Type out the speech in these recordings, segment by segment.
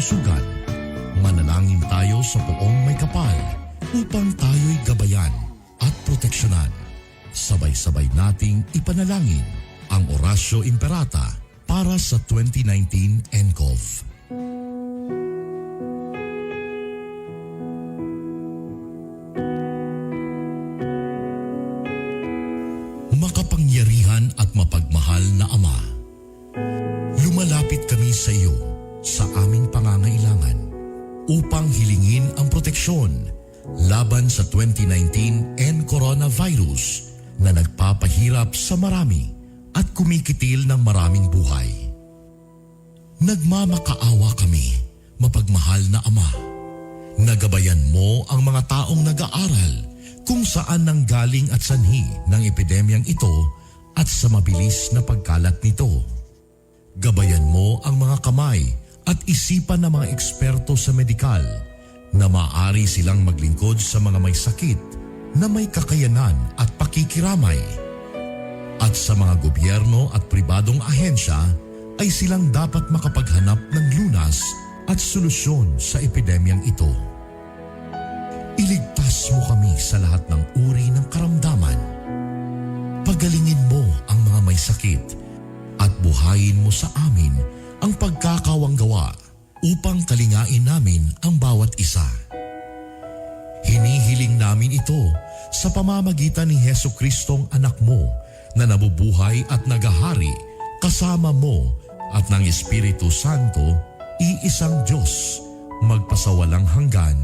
kalusugan. Manalangin tayo sa Poong Maykapal upang tayo'y gabayan at proteksyonan. Sabay-sabay nating ipanalangin ang Oratio Imperata para sa 2019 NCOV. Makapangyarihan at mapagmahal na Ama, lumalapit kami sa iyo sa aming pangangailangan upang hilingin ang proteksyon laban sa 2019 N coronavirus na nagpapahirap sa marami at kumikitil ng maraming buhay. Nagmamakaawa kami, mapagmahal na Ama. Nagabayan mo ang mga taong nag-aaral kung saan nanggaling at sanhi ng epidemyang ito at sa mabilis na pagkalat nito. Gabayan mo ang mga kamay at isipan ng mga eksperto sa medikal na maaari silang maglingkod sa mga may sakit na may kakayanan at pakikiramay. At sa mga gobyerno at pribadong ahensya ay silang dapat makapaghanap ng lunas at solusyon sa epidemyang ito. Iligtas mo kami sa lahat ng uri ng karamdaman. Pagalingin mo ang mga may sakit at buhayin mo sa amin ang pagkakawanggawa upang kalingain namin ang bawat isa. Hinihiling namin ito sa pamamagitan ni Heso Kristong anak mo na nabubuhay at nagahari kasama mo at ng Espiritu Santo, iisang Diyos, magpasawalang hanggan.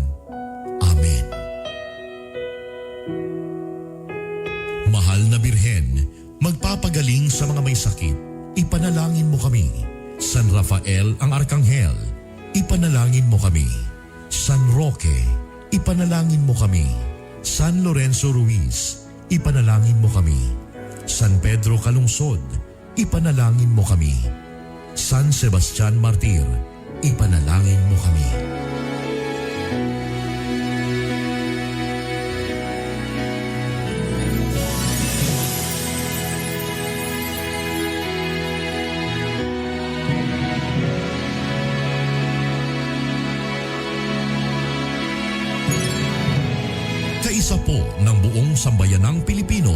Amen. Mahal na Birhen, magpapagaling sa mga may sakit, ipanalangin mo kami. San Rafael ang Arkanghel, ipanalangin mo kami. San Roque, ipanalangin mo kami. San Lorenzo Ruiz, ipanalangin mo kami. San Pedro Calungsod, ipanalangin mo kami. San Sebastian Martir, ipanalangin mo kami. Kaisa po ng buong sambayanang Pilipino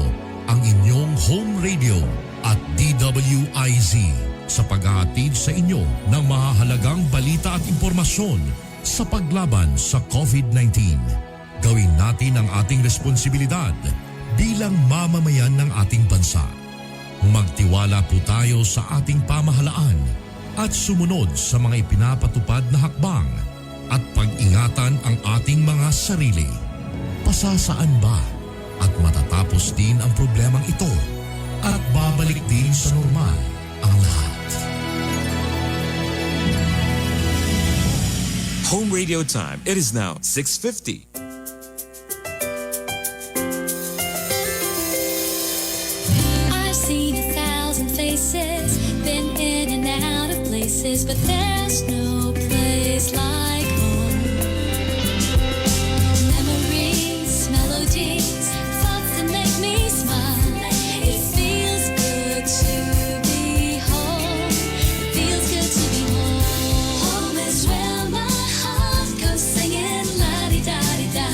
ang inyong home radio at DWIZ sa paghahatid sa inyo ng mahahalagang balita at impormasyon sa paglaban sa COVID-19. Gawin natin ang ating responsibilidad bilang mamamayan ng ating bansa. Magtiwala po tayo sa ating pamahalaan at sumunod sa mga ipinapatupad na hakbang at pag-ingatan ang ating mga sarili. Pasasaan ba at matatapos din ang problemang ito at babalik din sa normal ang lahat. Home radio time. It is now 6:50. I've seen a thousand faces, been in and out of places, but there's no place like home. Memories, melodies, thoughts that make me smile. It feels good to be home. It feels good to be home. Home is where my heart goes singing la-di-da-di-da.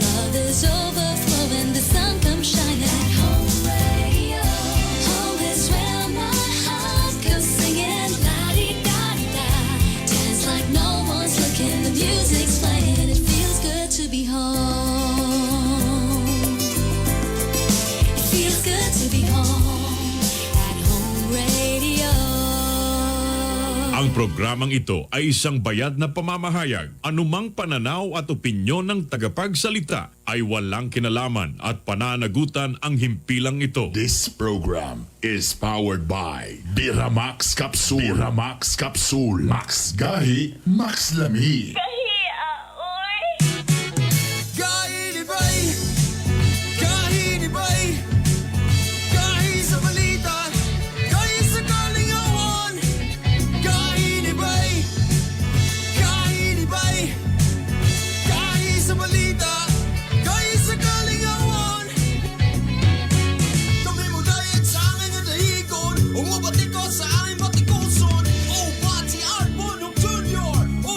Love is overflowing, the sun comes shining. Home radio. Home is where my heart goes singing la-di-da-di-da. Dance like no one's looking, the music's playing. It feels good to be home. It feels good to be home at Home Radio. Ang programang ito ay isang bayad na pamamahayag. Anumang pananaw at opinyon ng tagapagsalita ay walang kinalaman at pananagutan ang himpilang ito. This program is powered by Biramax Capsule. Biramax Capsule. Max Gahi, Max Lami. Gahi ni Bay, Gahi ni Bay, Gahi sa balita, Gahi sa kalingawan. Gahi ni Bay, Gahi ni Bay, Gahi sa balita, Gahi sa kalingawan. Kami mo diet sa angin nga dahigon, umabati ko sa aming batikuson. O Bati Art Bonong Jr. O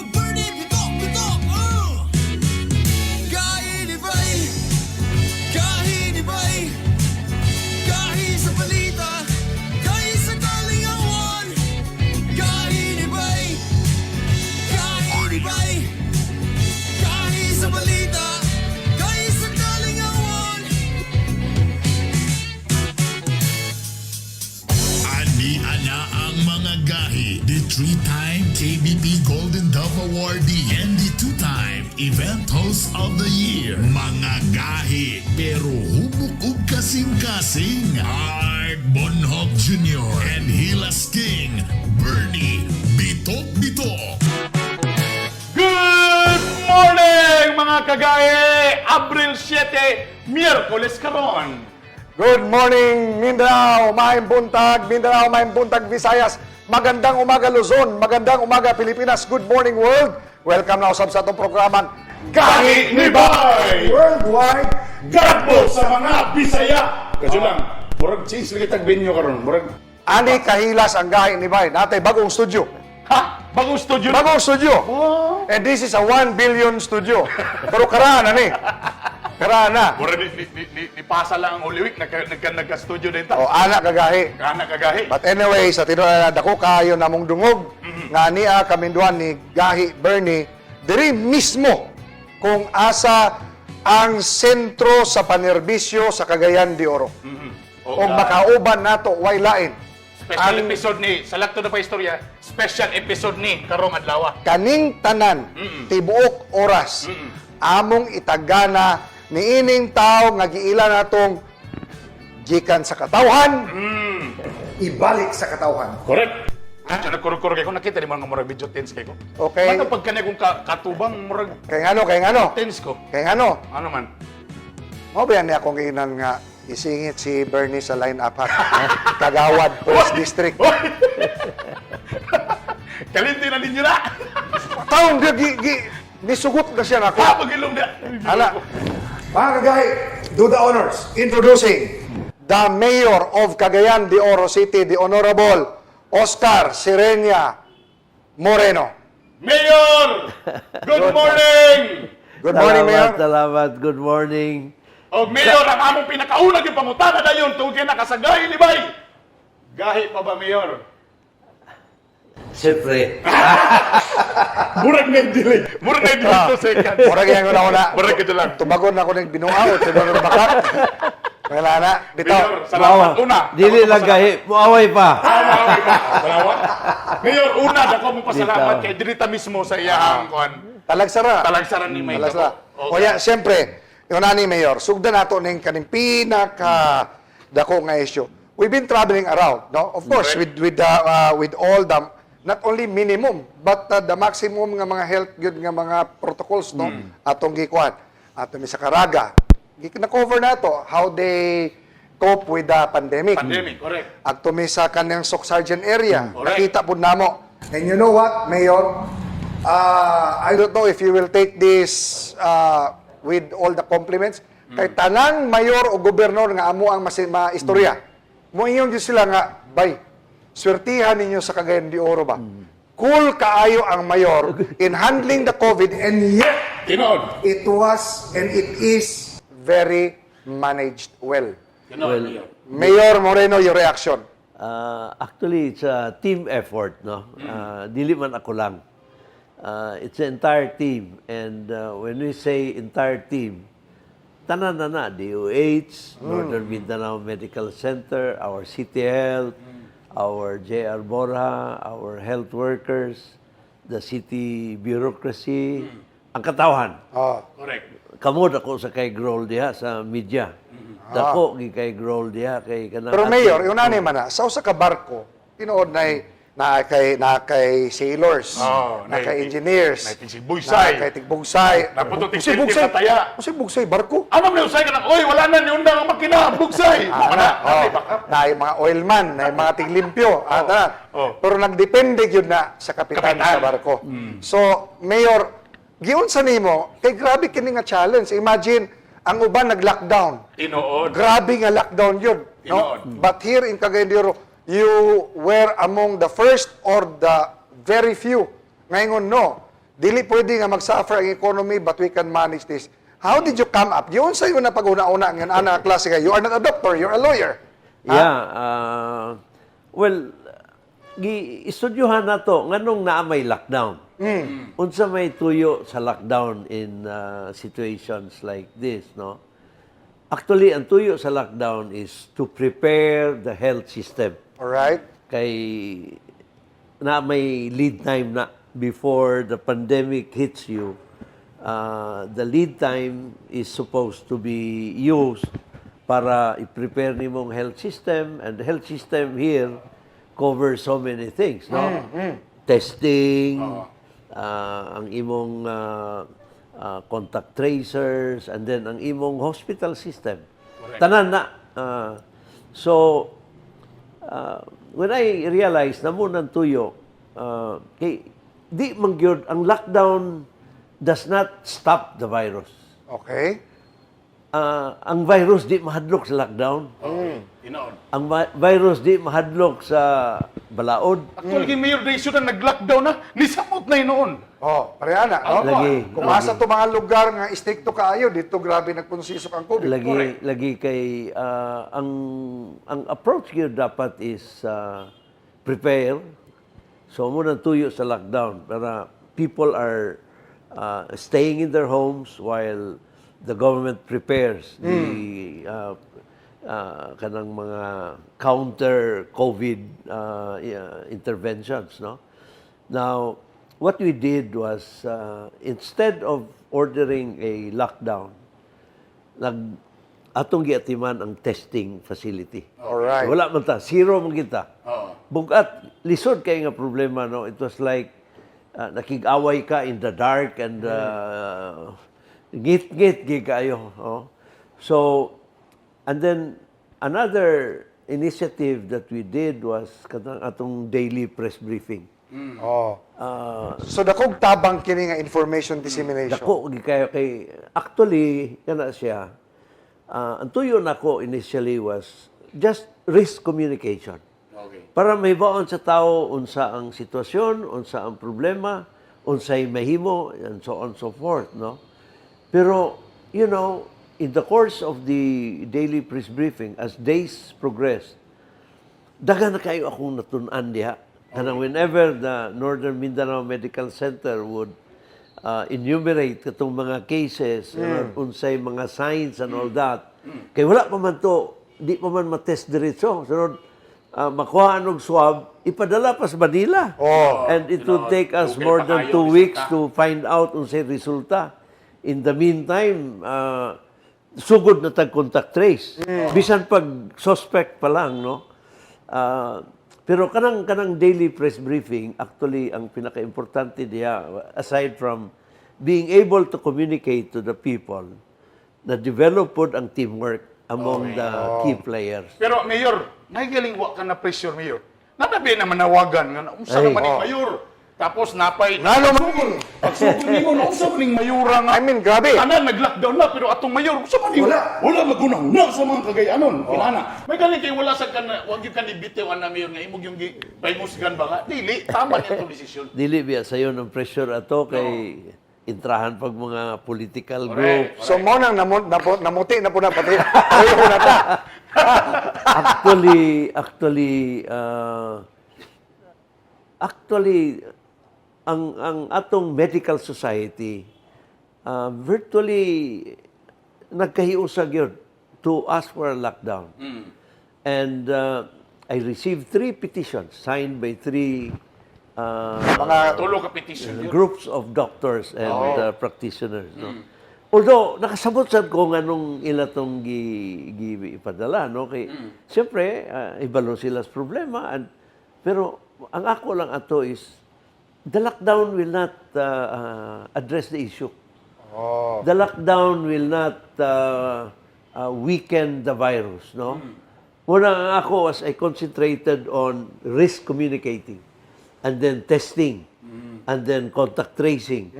three-time KBP Golden Dove Awardee and the two-time Event Host of the Year. Mga gahi pero hubok ug kasing-kasing. Art Bonhoc Jr. and Hilas King Bernie Bitok Bitok. Good morning, mga kagahi! Abril 7, Miyerkules karon. Good morning, Mindanao! Maayong buntag, Mindanao, maayong buntag, Visayas. Magandang umaga, Luzon. Magandang umaga, Pilipinas. Good morning, world. Welcome na usab sa atong programang Gahi ni Bay! Worldwide. Gadbo sa mga Bisaya! Kaso lang, murag change lagi tag venue karon. Murag Ani kahilas ang gahi ni Bay. Natay bagong studio. Ha? Bagong studio na? Bagong studio. And this is a 1 billion studio. Pero karaan na ni. Karaan na. Murag ni pasa lang ang Holy Week, nagka studio din ta. O, ana kagahi. Kana kagahi. But anyway, sa tinuod na dako kayo namong dungog nga niya kaminduan ni Gahi Bernie diri mismo kung asa ang sentro sa panerbisyo sa Cagayan de Oro. O, Og makauban nato way lain. Special episode ni, sa lakto na pa istorya, special episode ni karong adlaw. Kaning tanan tibuok oras among itagana niining tao nga giila natong gikan sa katawhan ibalik sa katawhan. Correct. Diyan nagkurog-kurog kay ko nakita ni mga murag video tense kay ko. Okay. Paano pag kanya kong katubang murag Kay ngano, kay ngano? tense ko? Kay ngano? Ano man? Mao ba yan niya akong giinan nga isingit si Bernie sa line up ha? Kagawad, First District. Kalinti na ninyo na! Taong gi, gi, nisugot na siya nako. Ha, pag-ilong na! Hala. Mga kagahi, do the honors. Introducing the Mayor of Cagayan de Oro City, the Honorable Oscar Sirenia Moreno. Mayor! Good morning! Good morning, Mayor. Salamat, good morning. O Mayor, ang among pinakaunang yung pangutana na yun, tungkol na kasagay ni Bay! Gahi pa ba, Mayor? Siyempre, Murag na yung delay. Murag na yung delay 2 seconds. Murag yan ko na una. Murag ito lang. Tumagon na ako ng binuaw, tumagon na bakak. Wala na. Bitaw. Mayor, salamat. Una. Dili dako lang mo gahi, muaway pa. pasalamat. Salamat. Mayor, una, dako mo pasalamat Dito. kay dirita mismo sa iyahang kuan. Talagsara. Talagsaran ni May. Talagsara. O ya, siyempre, yun ani Mayor, sugdan nato ning kaning pinaka dako nga issue. We've been traveling around, no? Of course, with all the not only minimum but the maximum nga mga health good nga mga protocols, no? Atong gikuan. Ato mi sa Caraga. Na-cover nato how they cope with the pandemic. Pandemic, correct. Agto mi sa kanyang Soc Sargent area. Correct. Nakita pud namo. And you know what, Mayor? I don't know if you will take this with all the compliments. Kay tanang mayor o gobernador nga amo ang maistorya. Moingon gyud sila nga, bay, swertihan ninyo sa Cagayan de Oro ba? Cool kaayo ang mayor in handling the COVID and yet Tinuod. it was and it is very managed well. Tinuod, Mayor. Mayor Moreno, your reaction? Actually, it's a team effort, no? Dili man ako lang. It's the entire team. And when we say entire team, tanan na na, DOH, Northern Mindanao Medical Center, our City Health, our JR Borja, our health workers, the city bureaucracy, ang katawhan. Oh. Correct. Kamo dako sa kay role diha sa media. Dako gi kay role diha kay kanang Pero Mayor, yun ani man na, sa usa ka barko, tinuod na kay sailors, Oh, na kay engineers, na kay Bugsay. na kay Tigbugsay. Naputo tig Usay Bugsay. kataya. Usay Bugsay barko. Ano man usay ka na, oy, wala na ni undang ang makina, bugsay. Ah, Wala na, na, oh, may backup. na yung mga oilman, na yung mga tiglimpyo, na. Oh. Pero nagdepende yun na sa kapitan, Kapitan. sa barko. So, Mayor, giunsa nimo, kay grabe kini nga challenge. Imagine, ang uban nag-lockdown. Tinuod. Grabe nga lockdown yun. No? Tinuod. But here in Cagayan de Oro, you were among the first or the very few. Ngayon, no. Dili pwede nga mag-suffer ang economy but we can manage this. How did you come up? Yun sa iyo na pag-una-una ang ana klase ka. You are not a doctor, you're a lawyer. Yeah, well, gi istudyuhan nato nganong naa may lockdown. Unsa may tuyo sa lockdown in situations like this, no? Actually, ang tuyo sa lockdown is to prepare the health system. All right? Kay na may lead time na before the pandemic hits you. The lead time is supposed to be used para i-prepare nimong health system, and the health system here covers so many things, no? Testing, ang imong contact tracers, and then ang imong hospital system. Tanan na. So, when I realized na mao nang tuyo, kay di man gyud ang lockdown does not stop the virus. Ang virus di mahadlok sa lockdown. Hinoon. Ang virus di mahadlok sa balaod. Actually, kay Mayor Daisy na nag-lockdown na, nisamot na hinoon. Oh, pareha na, no? Lagi. Kung asa to mga lugar nga istrikto kaayo, dito grabe nagkonsisok ang COVID. Lagi, lagi kay ang approach gyud dapat is prepare. So mao nang tuyo sa lockdown para people are staying in their homes while the government prepares the kanang mga counter COVID yeah, interventions, no? Now, what we did was instead of ordering a lockdown, nag atong giatiman ang testing facility. Wala man ta, zero man kita. Bugat lisod kay nga problema, no. It was like nakig-away ka in the dark and ngit-ngit gyud kayo, oh. So and then another initiative that we did was kanang atong daily press briefing. Oh. So dakog tabang kini nga information dissemination. Dako gyud kayo kay actually kana siya. Ang tuyo nako initially was just risk communication. Para mahibaon sa tao unsa ang sitwasyon, unsa ang problema, unsay mahimo, and so on and so forth, no? Pero, in the course of the daily press briefing, as days progressed, daghan na kayo akong natun-an diha. Kanang whenever the Northern Mindanao Medical Center would enumerate katong mga cases, unsay mga signs and all that. Kay wala pa man to, di pa man matest diretso. Sunod, makuha og swab, ipadala pa sa Manila. And it would take us Google more pa than kayo, 2 weeks resulta. To find out unsay resulta. In the meantime, sugod na tag contact trace. Bisan pag suspect pa lang, no? Pero kanang daily press briefing, actually ang pinaka-importante diya, aside from being able to communicate to the people, na develop pod ang teamwork among the key players. Pero Mayor, nahigaling wa ka na pressure, Mayor. Nanabi na manawagan nga unsa Ay. naman ning mayor. Tapos napay Ngano man? Pagsugod nimo na unsa man ning mayora nga. I mean, grabe. Tanan nag-lockdown na pero atong mayor unsa man ning Wala. Wala magunahuna sa mga Cagayanon. Kinana. May galing kay wala sa kan wa gyud ka ni bitaw ana, Mayor, nga imong yung pahimusgan ba nga dili tama ni atong desisyon. Dili biya sayo ng pressure ato kay intrahan pag mga political group. So mo nang namuti na po na pati. Pareho na ta. Actually, ang atong medical society virtually nagkahiusa gyud to ask for a lockdown. And I received three petitions signed by three Mga Tulo ka petition yun. groups of doctors and practitioners. No? Although, nakasabot sad ko nga nung ila tong gi ipadala, no? Kay, siyempre, ibalo sila sa problema. And, pero, ang ako lang ato is, the lockdown will not address the issue. The lockdown will not weaken the virus, no? Muna ang ako was I concentrated on risk communicating and then testing and then contact tracing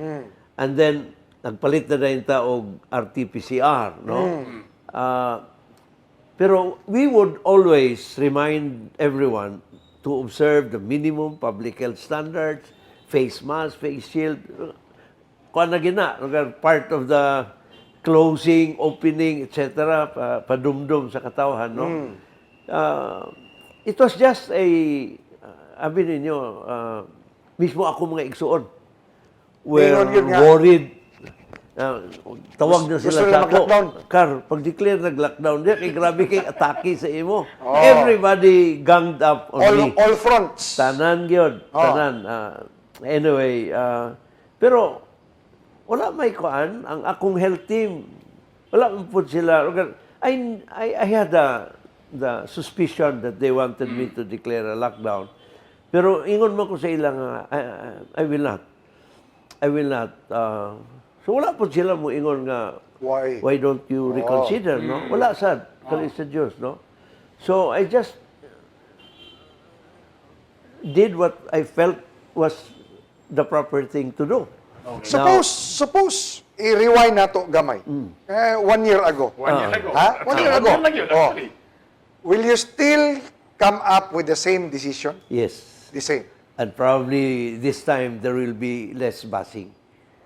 and then nagpalit na din ta og RT-PCR, no? Pero we would always remind everyone to observe the minimum public health standards, face mask, face shield. Kuan na gina, part of the closing, opening, etc., padumdum sa katawhan, no? It was just a, abi ninyo, mismo ako mga igsuon were Ingon yun nga. worried. Tawag na sila Gusto nila sa ako. mag-lockdown. Kar, pag-declare nag-lockdown diya, kay grabe kay atake sa imo. Everybody ganged up on All, me. all fronts. Tanan gyud, Oh. tanan. Anyway, pero wala may kuan ang akong health team. Wala man pud sila. I had the suspicion that they wanted me to declare a lockdown. Pero ingon man ko sa ilang, I will not. I will not. So wala pud sila mo ingon nga, Why? Why don't you reconsider, no? Wala sad, kaluoy sa Diyos, no? So I just did what I felt was the proper thing to do. Suppose, i-rewind nato gamay. Eh, one year ago. One year ago. Ha? One year ago. One year lang yun, Oh. actually. Will you still come up with the same decision? Yes. The same. And probably this time there will be less bashing.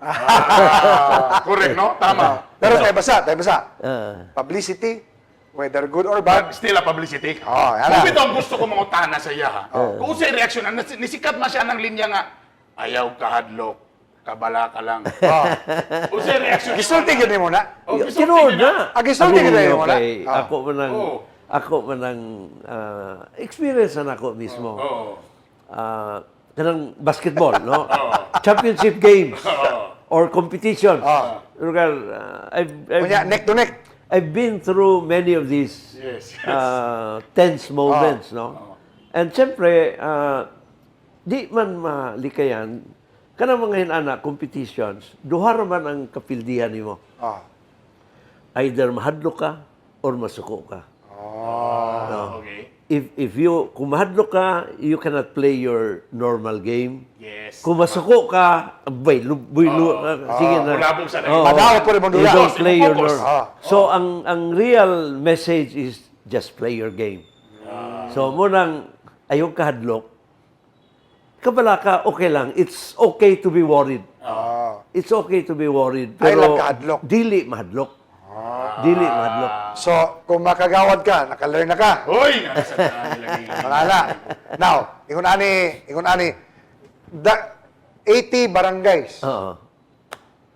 Ah, correct, no? Tama. Pero tayo basa, tayo basa. Ah. Publicity, whether good or bad. But still a publicity. Oh, yan Kung na. ito ang gusto ko mangutana sa iya, ha? Kung unsay reaksyon, ang nisikat man siya ng linya nga, "Ayaw kahadlok, kabala ka lang." Oh. Unsay reaksyon? Gisulti gyud nimo na. Oh, gisulti Tinuod gyud na. na. Ah, gisulti Abi gyud ninyo mo na. kay Ah. ako man ang ako man ang experience na nako mismo. Oo. Kanang basketball, no? Championship games or competitions. Lugar, I've, Kunya, neck to neck. I've been through many of these tense moments, no? And siyempre, di man malikayan, kanang mga inana competitions, duha ra man ang kapildihan nimo. Either mahadlok ka or masuko ka. No? If you kung mahadlok ka, you cannot play your normal game. Kung masuko ka, abay, luboy, sige na. Kulabog sa Oo. Madaot po rin mong You dula. don't play your Focus. normal. So ang real message is just play your game. So mao nang ayaw kahadlok. Kabala ka, okay lang. It's okay to be worried. It's okay to be worried. Ay Pero lang kahadlok. dili mahadlok. Dili mahadlok. So, kung makagawad ka, naka-learn na ka. Hoy! Nga sa lagi. Wala na. Now, ingon ani, the 80 barangays. Oo.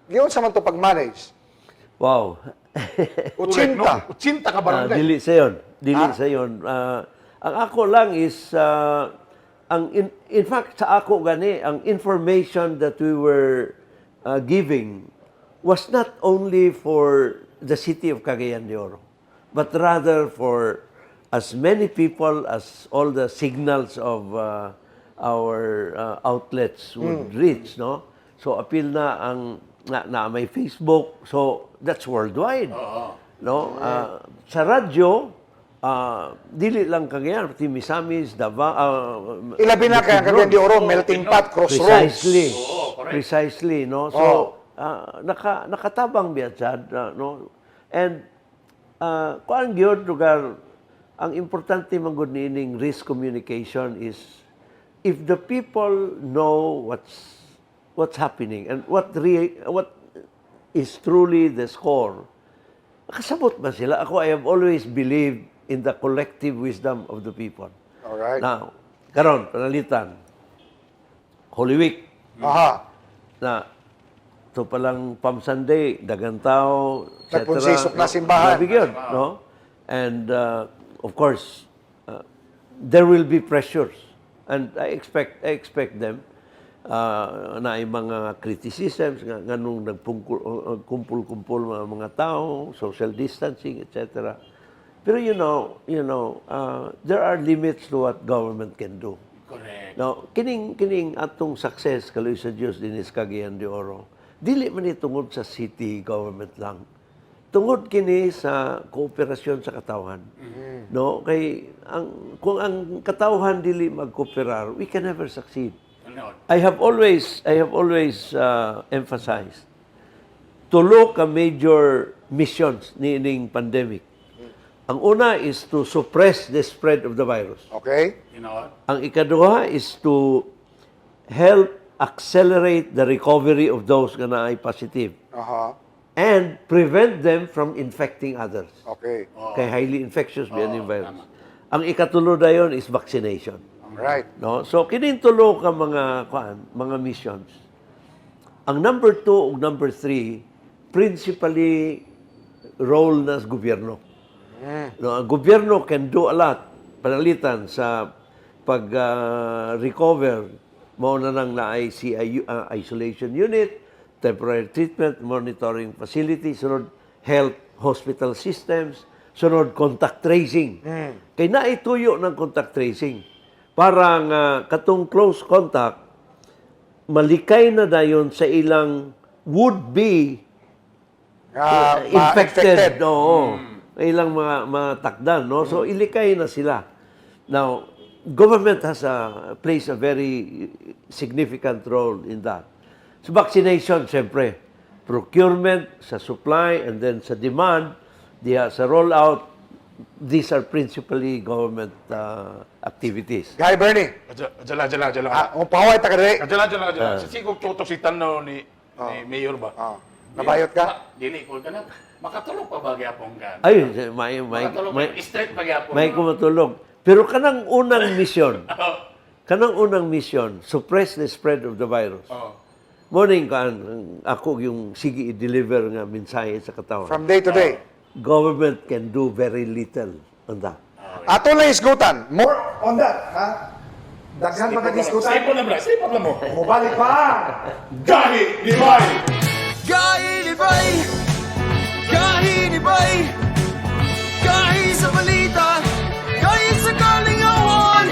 Giunsa man to pag-manage? Wow. Correct, no? 80. 80 ka Ah, barangay. dili sa yon. Dili sa yon. Ang ako lang is in fact, sa ako gani ang information that we were giving was not only for the city of Cagayan de Oro but rather for as many people as all the signals of our outlets would reach, no? So apil na ang na may Facebook, so that's worldwide, no? Sa radyo, dili lang Cagayan, pati Misamis, Davao, Ilabi na kay ang Cagayan de Oro, melting pot, crossroads. Precisely. Correct. Precisely, no? So, nakatabang biya sad, no? And kuan gyud lugar, ang importante man gud niining risk communication is if the people know what's happening and what is truly the score, kasabot ba sila? Ako, I have always believed in the collective wisdom of the people. Now, karon panalitan, Holy Week na ito palang Palm Sunday, dagang tao, etc. Nagpunsisok na simbahan. Grabe yun, no? And of course, there will be pressures. And I expect them na yung mga criticisms nga nganong nagkumpul-kumpul mga tao, social distancing, etc. Pero there are limits to what government can do. Correct. Now, kining atong success kaluoy sa Dios dinhi sa Cagayan de Oro, dili man ni tungod sa city government lang. Tungod kini sa kooperasyon sa katawhan. No, kay ang kung ang katawhan dili magkooperar, we can never succeed. Ano? I have always emphasized tulo ka major missions niining pandemic. Ang una is to suppress the spread of the virus. Okay? You know? Ang ikaduha is to help accelerate the recovery of those nga naay positive and prevent them from infecting others. Kay highly infectious ba yung virus. Ang ikatulo dayon is vaccination. No? So kining tulo ka mga kuan, mga missions. Ang number 2 ug number 3, Principally role na sa gobyerno. No, ang gobyerno can do a lot pananglitan sa pag recover, mao na nang naay CIU, isolation unit, temporary treatment, monitoring facility, sunod health hospital systems, sunod contact tracing. Kay naituyo ng contact tracing para nga katong close contact malikay na dayon sa ilang would be infected. Infected. Oo. Ilang mga takdan, no? So, ilikay na sila. Now, government has a plays a very significant role in that. So, vaccination, siyempre. Procurement, sa supply, and then sa demand, diha sa rollout, these are principally government activities. Guy Bernie, Jala, jala, jala. Ah, kung pahaway ta ka diri. Jala, jala, jala. Sa sigog tutok si tanaw ni Mayor ba? Ah. Nabayot ka? Dili ko ka na. Makatulog pa ba gyapon ka? Ay, may, Makatulog may, straight pa gyapon. May kumatulog. Pero kanang unang mission, suppress the spread of the virus. Morning kan ako yung sige i-deliver nga mensahe sa katawhan. From day to day. Government can do very little on that. Ato lang isgutan. More on that, ha? Daghan pa ka isgutan. Stay po na bra, stay po na mo. Mubalik pa. Gahi ni Bay! Gahi ni Bay! Gahi ni Bay! Gahi sa balita! Gahi sa kalingawan!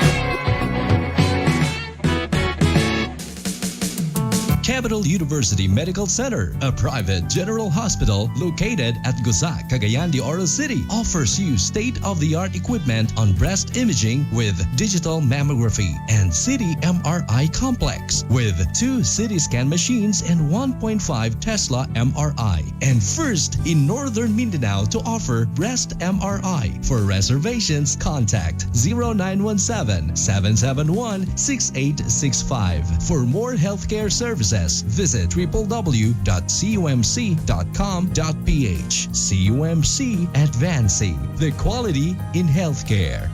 Capital University Medical Center, a private general hospital located at Gusa, Cagayan de Oro City, offers you state-of-the-art equipment on breast imaging with digital mammography and CT MRI complex with two CT scan machines and 1.5 Tesla MRI. And first in Northern Mindanao to offer breast MRI. For reservations, contact 0917 771 6865. For more healthcare services, visit www.cumc.com.ph. CUMC, advancing the quality in healthcare.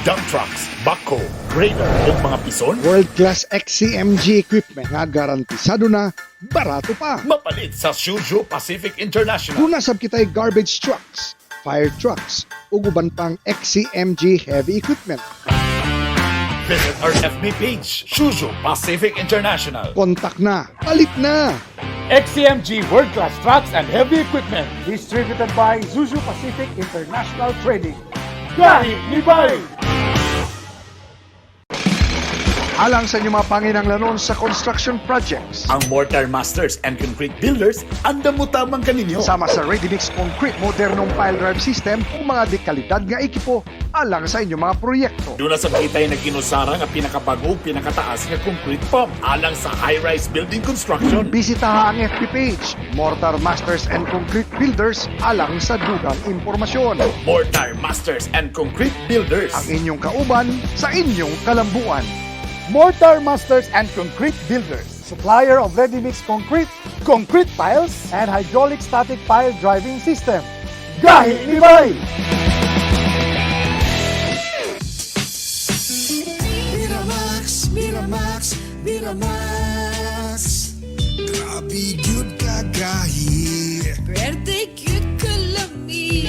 Dump trucks, backhoe, grader ug mga pison. World-class XCMG equipment nga garantisado na, barato pa. Mapalit sa Suzhou Pacific International. Duna sab kitay garbage trucks, fire trucks, ug uban pang XCMG heavy equipment. Visit our FB page, Suzhou Pacific International. Kontak na, palit na! XCMG World Class Trucks and Heavy Equipment. Distributed by Zuzu Pacific International Trading. Gahi ni Bay! Alang sa inyong mga panginanglanon sa construction projects. Ang Mortar Masters and Concrete Builders, andam mo tamang kaninyo. Sama sa Ready Mix Concrete, modernong pile drive system ug mga dekalidad nga ekipo alang sa inyong mga proyekto. Duna sa kita'y nag-inusara nga pinakabago pinakataas nga concrete pump alang sa high-rise building construction. Bisitaha ang FB page, Mortar Masters and Concrete Builders, alang sa dugang impormasyon. Mortar Masters and Concrete Builders. Ang inyong kauban sa inyong kalambuan. Mortar Masters and Concrete Builders. Supplier of ready-mix concrete, concrete piles, and hydraulic static pile driving system. Gahi ni Bay! Miramax, Miramax, Miramax. Grabe gyud kagahi. Pwerte cute kalami.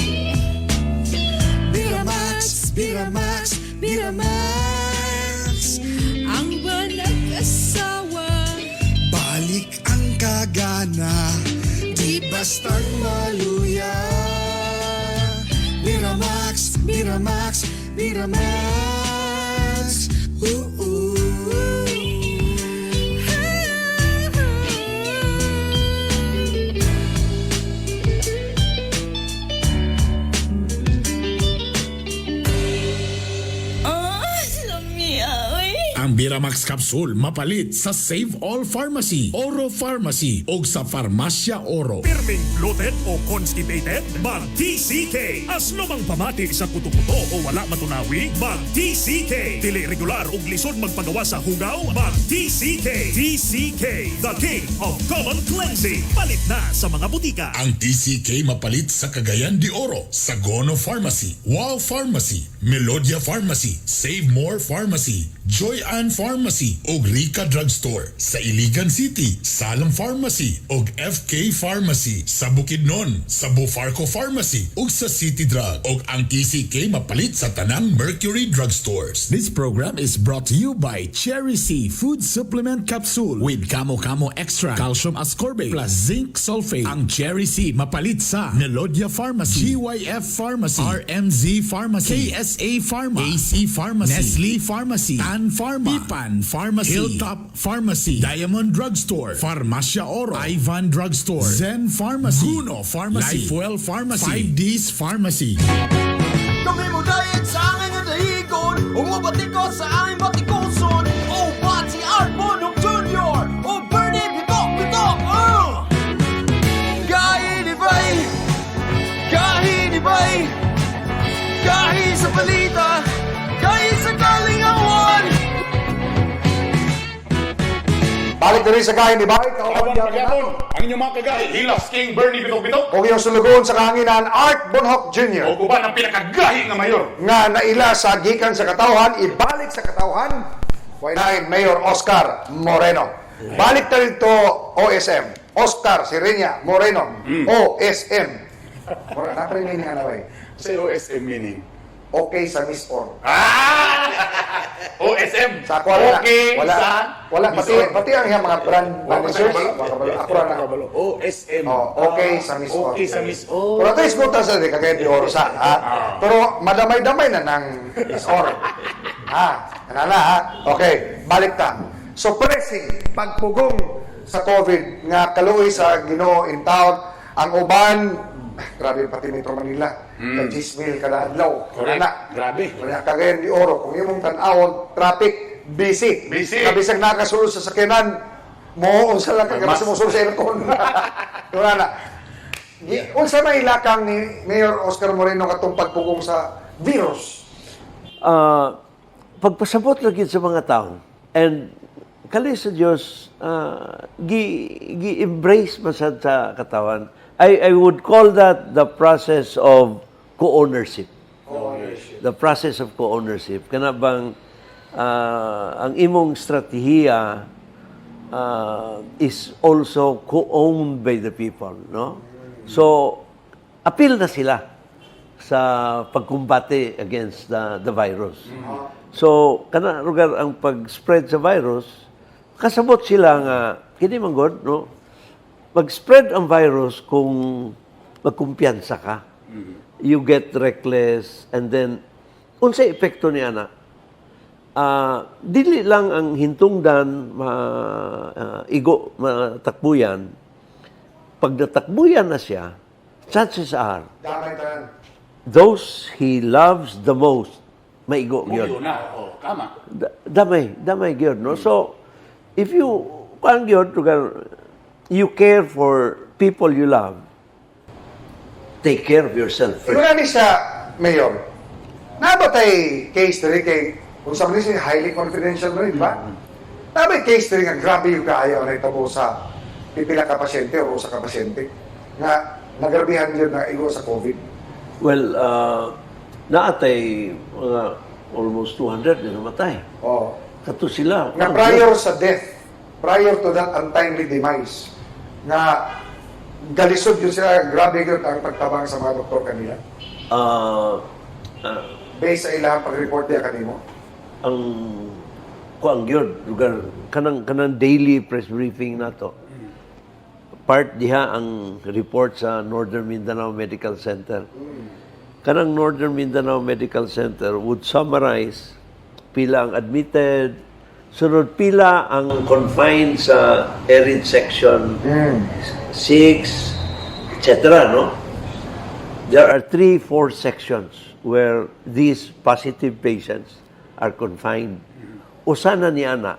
Miramax, Miramax, Miramax. Ang nag-asawa. Balik ang kagana, di bastang maluya. Miramax, Miramax, Miramax. Ooh, ooh. Oh, lamia, oy. Ang Biramax Capsule mapalit sa Save All Pharmacy, Oro Pharmacy o sa Farmasya Oro. Pirming bloated o constipated? Mag-TCK! Aslomang pamati sa kuto-kuto o wala matunawi? Mag-TCK! Dili regular ug lisod magpagawa sa hugaw? Mag-TCK! TCK, the king of common cleansing. Palit na sa mga butika. Ang TCK mapalit sa Cagayan de Oro, Sagono Pharmacy, Wow Pharmacy, Melodia Pharmacy, Save More Pharmacy, Joy Ann Pharmacy ug Rica Drugstore. Sa Iligan City, Salam Pharmacy ug FK Pharmacy. Sa Bukidnon, sa Bufarco Pharmacy ug sa City Drug. Ug ang TCK mapalit sa tanang Mercury Drugstores. This program is brought to you by Cherry C Food Supplement Capsule with Kamo Kamo Extra, Calcium Ascorbate plus Zinc Sulfate. Ang Cherry C mapalit sa Melodia Pharmacy, GYF Pharmacy, RMZ Pharmacy, KSA Pharma, AC Pharmacy, Nestle Pharmacy, Tan Pharma, Pipan Pharmacy, Hilltop Pharmacy, Diamond Drugstore, Farmacia Oro, Ivan Drugstore, Zen Pharmacy, Guno Pharmacy, Lifewell Pharmacy, 5Ds Pharmacy. Kami mo dayeg sa angay nga dahigon, ug mobatikos sa aming batikoson. O Bati Art Bonhoc Jr. O Bernie Bitok Bitok. Gahi ni Bay, gahi ni Bay, gahi sa balita, gahi sa kalingawan. Balik na rin sa Gahi ni Bay. Kauban pagyapon, ang inyong mga kagahi, Hilas King Bernie Bitok Bitok. O iyong sulugoon sa kahanginan, Art Bonhoc Jr. O uban ang pinakagahi nga mayor. Nga naila sa gikan sa katawhan, ibalik sa katawhan, Why Mayor Oscar Moreno. Balik na rito OSM. Oscar Sirenia Moreno, OSM. Mura na pa rin meaning ano eh. Sa OSM meaning? Okay sa Miss Or. Ah! OSM. Sa ako wala. Okay wala, sa wala Miss pati, Or. pati ang iyang mga brand managers. Wala Mga kabalo. Ako na. OSM. Oh, okay sa Miss Or. Okay sa Miss Or. Pero ito isgutan sa di kagaya di Oro sa, ha? Pero madamay-damay na ng Miss Or. Ha? Ano na, ha? Okay, balik ta. So pressing, pagpugong sa COVID nga kaluoy sa Ginoo in town, ang uban, grabe pati Metro Manila, mm. 10 mil kada adlaw. Correct. Ana. Grabe. Wala Cagayan de Oro, kung imong tan-awon, traffic, busy. Busy. Kabisag nakasulod sa sakyanan, mo unsa lang ka Mas. kasi mo sulod sa aircon. Wala na. Unsa may lakang ni Mayor Oscar Moreno katong pagpugong sa virus? Pagpasabot lagi sa mga tao and kaluoy sa Diyos, gi-embrace man sad sa katawan. I would call that the process of co-ownership. The process of co-ownership. Kana bang ang imong estratehiya is also co-owned by the people, no? So, apil na sila sa pagkumbate against the virus. So, kana lugar ang pag-spread sa virus, kasabot sila nga kini man gud, no? Mag-spread ang virus kung magkumpiyansa ka. You get reckless and then unsay epekto niya na? Dili lang ang hintungdan ma igo matakbuyan. Pag natakbuyan na siya, chances are Damay tanan. Those he loves the most maigo Muyo yun. Na. Oh, tama. Damay, damay gyud, no? So, if you, kuan gyud, lugar, you care for people you love, take care of yourself first. Ikaw ni siya, Mayor. Naa ba tay case diri kay kung sa man siya highly confidential na rin ba? Naa ba case diri nga grabe yung kaayo na itabo sa pipila ka pasyente o usa ka pasyente nga nagrabihan yun na igo sa COVID? Well, naatay mga almost 200 na namatay. Oh. Kato sila. Nga prior sa death, prior to that untimely demise, nga galisod yun sila, grabe yun ang pagtabang sa mga doktor kanila. Based sa ilang pag-report niya kanimo. Ang kuang gyud lugar kanang daily press briefing nato, part diha ang report sa Northern Mindanao Medical Center. Kanang Northern Mindanao Medical Center would summarize pila ang admitted, sunod pila ang confined sa arid section 6, etc., no? There are three, four sections where these positive patients are confined. Usa na ni ana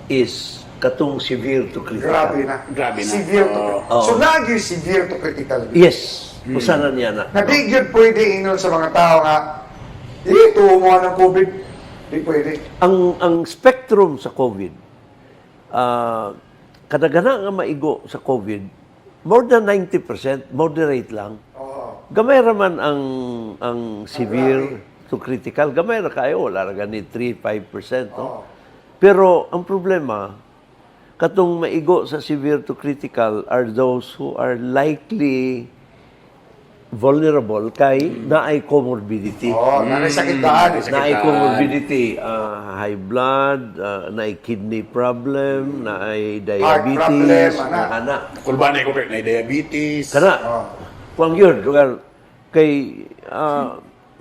is katong severe to critical. Grabe na. Grabe na. Severe to Oo. So lagi severe to critical. Yes, usa na ni ana. Na di yun pwede ingnon sa mga tao nga, eh, tuo mo ng COVID. Di pwede. Ang spectrum sa COVID, kadaghanan nga maigo sa COVID, more than 90% moderate lang. Oo. Gamay ra man ang severe. to critical. Gamay ra kayo, wala ra gani 3 5%, no? Pero ang problema, katong maigo sa severe to critical are those who are likely vulnerable kay naay comorbidity. Oh, naay sakit daan. Naay comorbidity, high blood, naay kidney problem, naay Heart diabetes, problem, ana. ana. Kulbani ko kay na diabetes. Kana. Kuang yun, lugar, kay,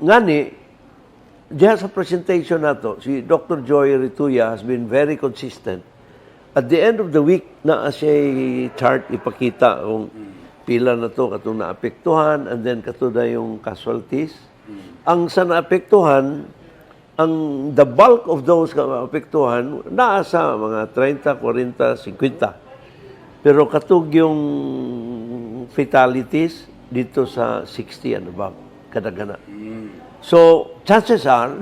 ngani, diya sa presentation nato, si Dr. Joy Rituya has been very consistent. At the end of the week, naa siya chart ipakita kung pila na to katong naapektuhan and then kato na yung casualties. Ang sa naapektuhan, ang the bulk of those nga naapektuhan naa sa mga 30, 40, 50. Pero katong yung fatalities dito sa 60 and above, kadagana. So, chances are,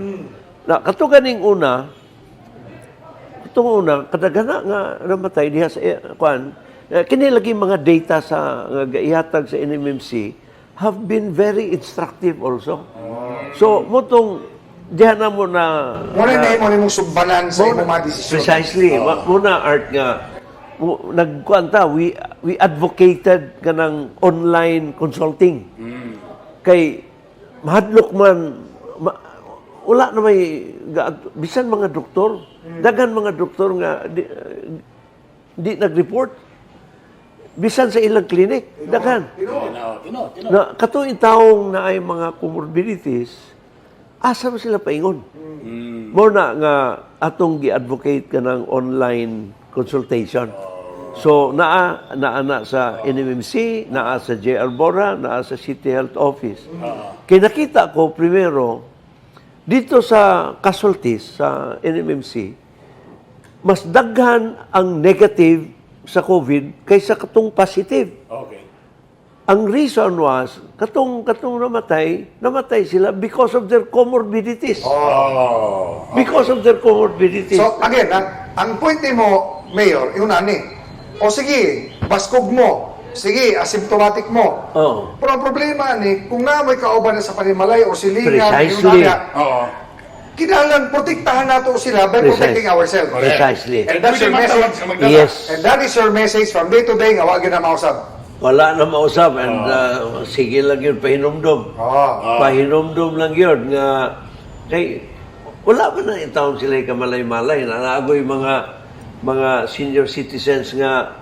na kato ganing una, katong una, kadagana nga namatay diha sa kuan, kini lagi mga data sa nga gihatag sa NMMC have been very instructive also. So, mao tong diha na mo na Muna na imo nimong sumbanan sa imong mga desisyon. Precisely. Muna art nga nagkuan ta, we advocated kanang online consulting. Kay mahadlok man wala na may bisan mga doktor, daghan mga doktor nga di nag-report. Bisan sa ilang clinic, daghan. Tino, tino, tino. Na katong taong na ay mga comorbidities, asa man sila paingon? Mao na nga atong gi-advocate kanang online consultation. So naa naa na sa NMMC, naa sa JR Borja, naa sa City Health Office. Kay nakita ko primero dito sa casualties sa NMMC, mas daghan ang negative sa COVID kaysa katong positive. Ang reason was, katong katong namatay, namatay sila because of their comorbidities. Because of their comorbidities. So again, ang point nimo, Mayor, yun ani. O sige, baskog mo. Sige, asymptomatic mo. Pero ang problema ni, kung na may kauban na sa panimalay o silingan, yun na, kinahanglan protektahan nato sila by protecting ourselves. Precisely. And that's your message. Yes. And that is your message from day to day nga wa gyud na mausab. Wala na mausab and sige lang yun, pahinumdom. Pahinumdom lang yun nga kay wala pa na taon sila kamalay-malay na naagoy mga senior citizens nga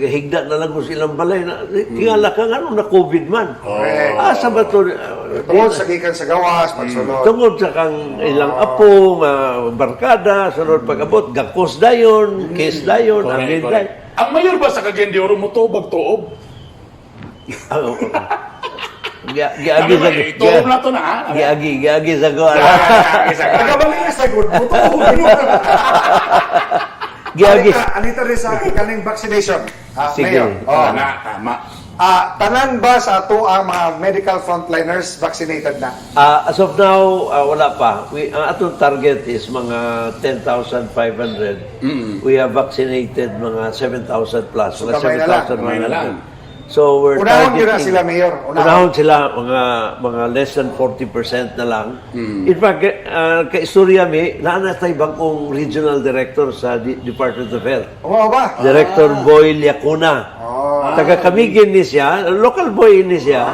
higda na lang kung silang balay na tingala ka nga na COVID man. Asa ba to? Tungod sa gikan sa gawas, pagsulod. Tungod sa kang ilang apo, nga barkada, sunod pag-abot, gakos dayon, kiss dayon, angin dayon. Ang mayor ba sa Cagayan de Oro mo tubag tuob? Ah, oo. Giagi sa Tuob na to na ha. Giagi sa ko. Nagabali na sa good mo. Giagi. Anita rin sa kaning vaccination. Ah, Sige. Mayor. Oh. Tama, tama. Ah, tanan ba sa ato ang mga medical frontliners vaccinated na? Ah, as of now, wala pa. Ang atong target is mga 10,500. We have vaccinated mga 7,000 plus. So, mga gamay na lang. Gamay na lang. 7,100. So we're Unahon yun na targeting sila, Mayor. Unahon. Unahon sila mga less than 40% na lang. In fact, kaistorya mi, naa na tay bag-ong regional director sa Department of Health. Oo ba? Director Boy Liacuna. Taga Camiguin ni siya, local boy ni siya.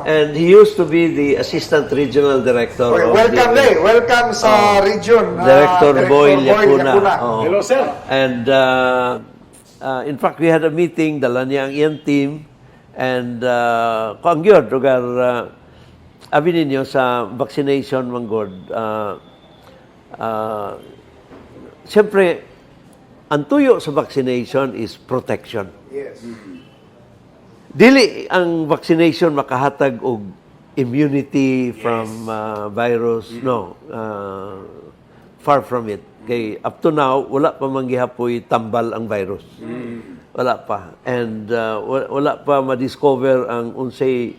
And he used to be the assistant regional director Okay, of welcome the, day. Welcome sa region. Director Boy Liacuna. Oo. Hello, sir. And in fact, we had a meeting, dala niya ang iyang team, and kuang yun, lugar, abi ninyo sa vaccination, manggod, siyempre, ang tuyo sa vaccination is protection. Dili ang vaccination makahatag og immunity from virus. No. Far from it. Kay up to now, wala pa man gihapoy tambal ang virus. Wala pa. And wala pa ma-discover ang unsay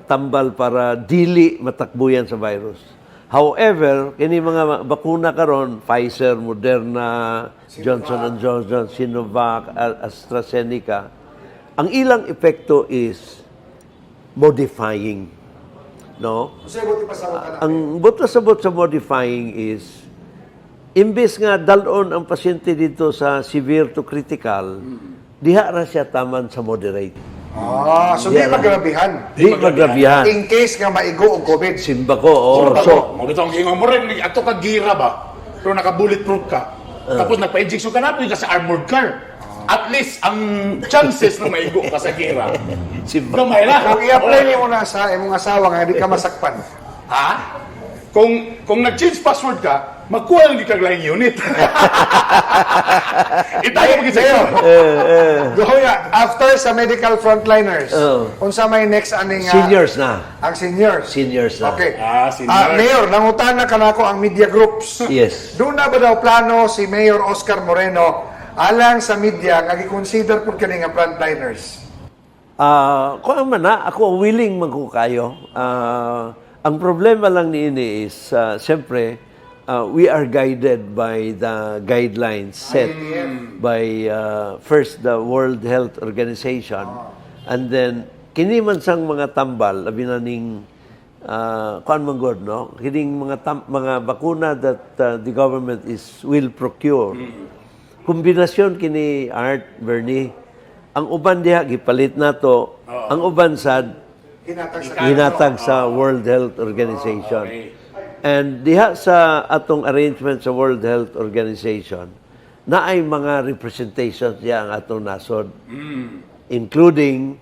tambal para dili matakbuyan sa virus. However, kini mga bakuna karon, Pfizer, Moderna, Johnson and Johnson, Sinovac, AstraZeneca, ang ilang epekto is modifying. No? Unsay buot ipasabot ana? Ang buot pasabot sa modifying is imbes nga dalon ang pasyente dito sa severe to critical, diha ra siya taman sa moderate. Ah, so di Diha ra. magrabihan. Di magrabihan. In case nga maigo og COVID. Simba ko, oh. So, Mo bitaw ang ingon mo rin ato ka gira ba? Pero naka bulletproof ka. Tapos nagpa-injection ka na ka sa armored car. At least ang chances na maigo ka sa gira. Simba. Gamay na. Kung i-apply nimo na sa imong asawa nga di ka masakpan. Ha? Kung nag-change password ka, magkuha lang gid kag lahing unit. Itayo mo gid sa Mayor. Goya, after sa medical frontliners, unsa may next aning Seniors na. Ang seniors. Seniors na. Okay. Ah, seniors. Ah, Mayor, nangutana kanako ang media groups. Yes. Doon na ba daw plano si Mayor Oscar Moreno alang sa media nga gi-consider pud kini nga frontliners? Ah, kung man na, ako willing man ko kayo. Ah, ang problema lang niini is, siyempre, we are guided by the guidelines set by first the World Health Organization and then kini man sang mga tambal labi na ning kuan man gud, no, kining mga bakuna that the government is will procure, kombinasyon kini, Art, Bernie. Ang uban diha gipalit nato, ang uban sad Hinatag sa hinatag sa World Health Organization. And diha sa atong arrangement sa World Health Organization, naay mga representations diha ang atong nasod, including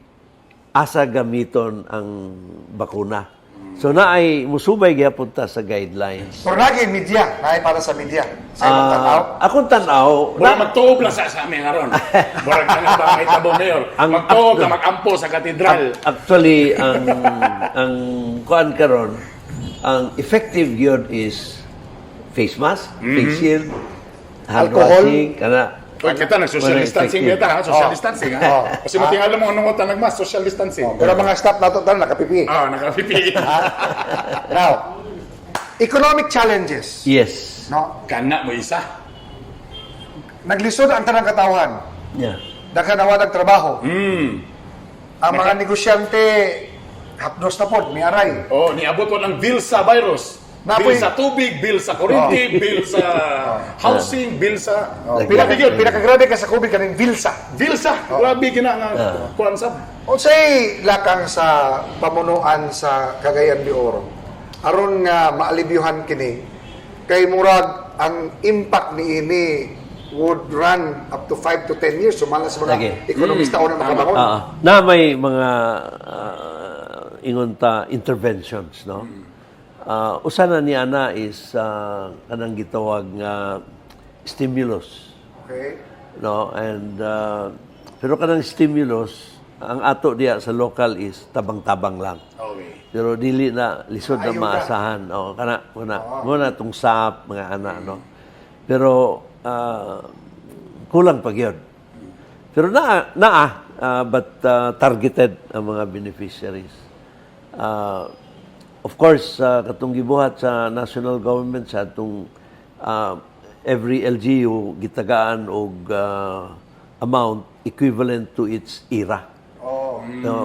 asa gamiton ang bakuna. So naay musubay gihapon ta sa guidelines. Pero naging media, naay para sa media. Sa imong tan-aw. Akong tan-aw, Mura magtuob lang sa amin aron. Murag ka na ba mahitabo, Mayor? Magtuob ka mag-ampo sa katedral. Actually, ang kuan karon, ang effective yun is face mask, face shield, hand Alcohol. washing, kana. Uy, kita nag-social Wala distancing effective. kita ha, social distancing ha. Kasi matingala mo anong utan nagmas, social distancing. Pero mga staff nato tanan naka-PPE. Ah, naka-PPE. Now, economic challenges. Yes. No? Kana mo isa. Naglisod ang tanang katawhan. Daghan nawad ang trabaho. Ang mga negosyante hapdos na pod, miaray. Oh, niabot ko ang bill sa virus. Napoy- Bill sa tubig, bill sa kuryente, bill sa housing, bill sa Oh, pinaka pinakagrabe ka sa COVID kaning Vilsa. Bill sa grabe gina nga kuan sa Unsay lakang sa pamunuan sa Cagayan de Oro aron nga maalibyuhan kini kay murag ang impact niini would run up to 5 to 10 years sumala sa mga Lagi. ekonomista o na makabangon. Na may mga ingon ta interventions, no? Usa na ni ana is kanang gitawag nga stimulus. No, and pero kanang stimulus ang ato diya sa local is tabang-tabang lang. Pero dili na lisod na Ayuda. maasahan. O kana kana mo na tong SAP mga ana, no. Pero kulang pa gyud. Pero naa naa but targeted ang mga beneficiaries. Of course, katong gibuhat sa national government sa atong every LGU gitagaan og amount equivalent to its IRA. No,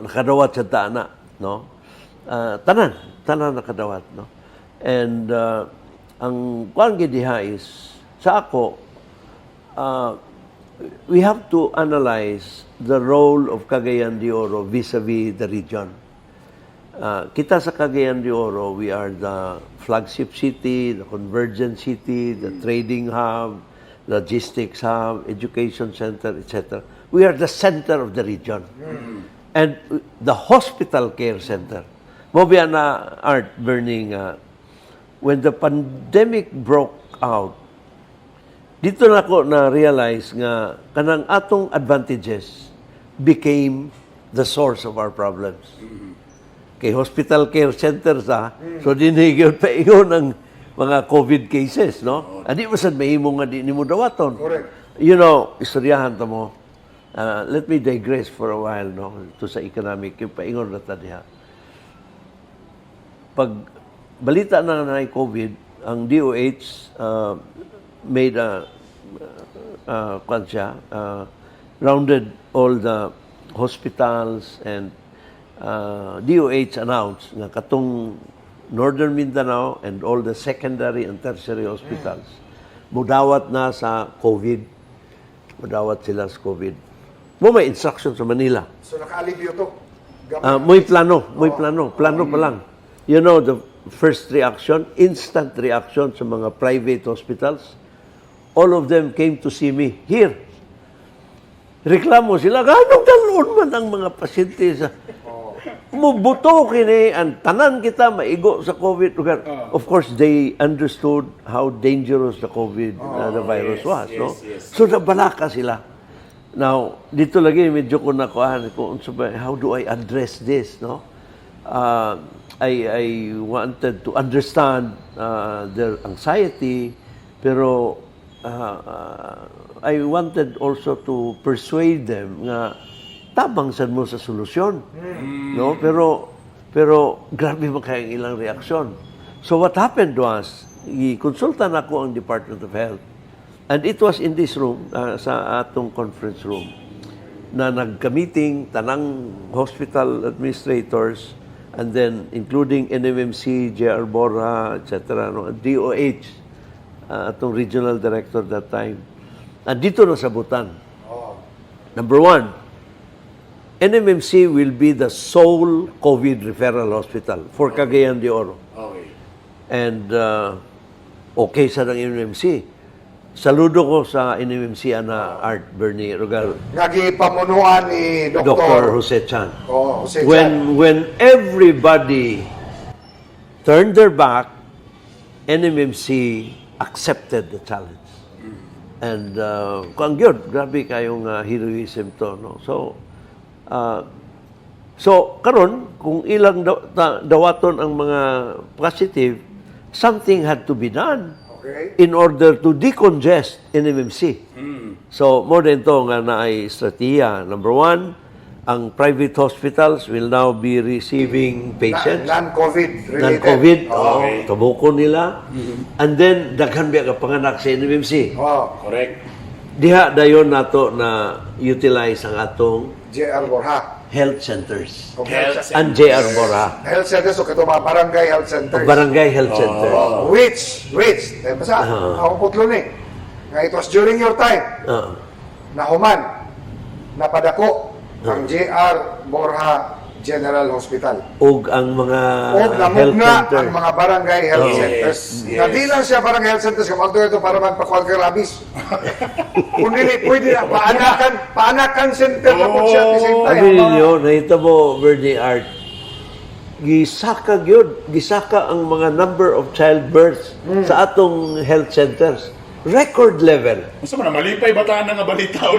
nakadawat sa taana, no? Tanan, tanan nakadawat, no? And ang kuan gid diha is sa ako, we have to analyze the role of Cagayan de Oro vis-a-vis the region. Kita sa Cagayan de Oro, we are the flagship city, the convergence city, the trading hub, logistics hub, education center, etc. We are the center of the region. And the hospital care center. Mo biya na, Art, Bernie, when the pandemic broke out, dito na ako na-realize nga kanang atong advantages became the source of our problems. Kay hospital care center sa, so dinhi gyud paingon ang mga COVID cases, no? Adi mo sad mahimo nga di nimo dawaton. Correct. Istoryahan ta mo. Let me digress for a while, no, to sa economic, yung paingon na ta diha. Pag balita na na COVID, ang DOH made a kwan siya, rounded all the hospitals and DOH announced nga katong Northern Mindanao and all the secondary and tertiary hospitals mudawat na sa COVID. Mudawat sila sa COVID. Mao may instruction sa Manila. So nakaalibyo to. Mo'y plano, mo'y plano, plano pa lang. The first reaction, instant reaction sa mga private hospitals, all of them came to see me here. Reklamo sila, ganong dal-on man ang mga pasyente sa... Mubuto kini, ang tanan kita maigo sa COVID. Of course, they understood how dangerous the COVID, the virus was. No? So, nabalaka sila. Now, dito lagi medyo ko nakuhaan ko unsa ba, how do I address this, no? I wanted to understand their anxiety, pero I wanted also to persuade them nga tabang sad mo sa solusyon. No? Pero grabe man kay ang ilang reaksyon. So what happened was, i-konsulta nako ang Department of Health. And it was in this room, sa atong conference room, na nagka-meeting tanang hospital administrators and then including NMMC, JR Borja, etc., no, DOH, atong regional director that time. And dito na sabutan. Number one, NMMC will be the sole COVID referral hospital for Cagayan de Oro. And okay sa ng NMMC. Saludo ko sa NMMC ana, Art, Bernie, Rogal. Nga gipamunuan ni Dr. Dr. Jose Chan. Oh, Jose When Chan. When everybody turned their back, NMMC accepted the challenge. And kuan gyud, grabe kayong heroism to, no. So karon kung ilang dawaton ang mga positive, something had to be done in order to decongest NMMC. So, mao din to nga naay estratehiya. Number one, ang private hospitals will now be receiving patients. Non-COVID related. Non-COVID, oo, tabukon nila. And then, daghan biya ka panganak sa NMMC. Oh, Correct. Diha dayon nato na utilize ang atong JR Borja. Health centers. Okay. Health. Ang JR Borja. Health centers o kato mga barangay health centers. Barangay health centers. Which, eh, basta, ako putlo ni. Nga it was during your time, nahuman, napadako ang JR Borja General Hospital. Ug ang mga O health namugna center. Ang mga barangay health centers. Na di lang siya barangay health centers, kapag ito para magpakuan kay rabies. Kung dili, pwede na, paanakan center na po siya at the same time. Sabi ninyo, nakita mo, Bernie, Art, gisaka gyud, gisaka ang mga number of childbirths sa atong health centers. Record level. Unsa man na malipay ba tanan nga balita?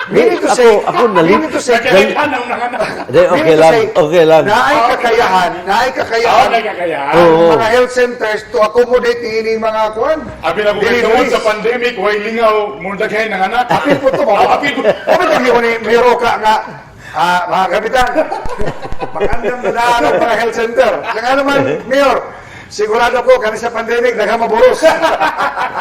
Meaning to Ako- say, ako meaning to say, Nagkailan ang nanganak. Hindi, okay meaning to lang, say, okay lang. Naay kakayahan, naay kakayahan. Ah, naay kakayahan. Oo. Mga health centers to accommodate ini mga kuan. Abi na ko kay tungod Deliveries. sa pandemic, way lingaw, mo daghay ng anak. Apil po to, Oh, apil po. Apil po ni Mayor ka nga, mga kapitan, magandang nadaan ang mga health center. Kaya nga naman, Mayor, sigurado ko, kani sa pandemic, daghang maburos.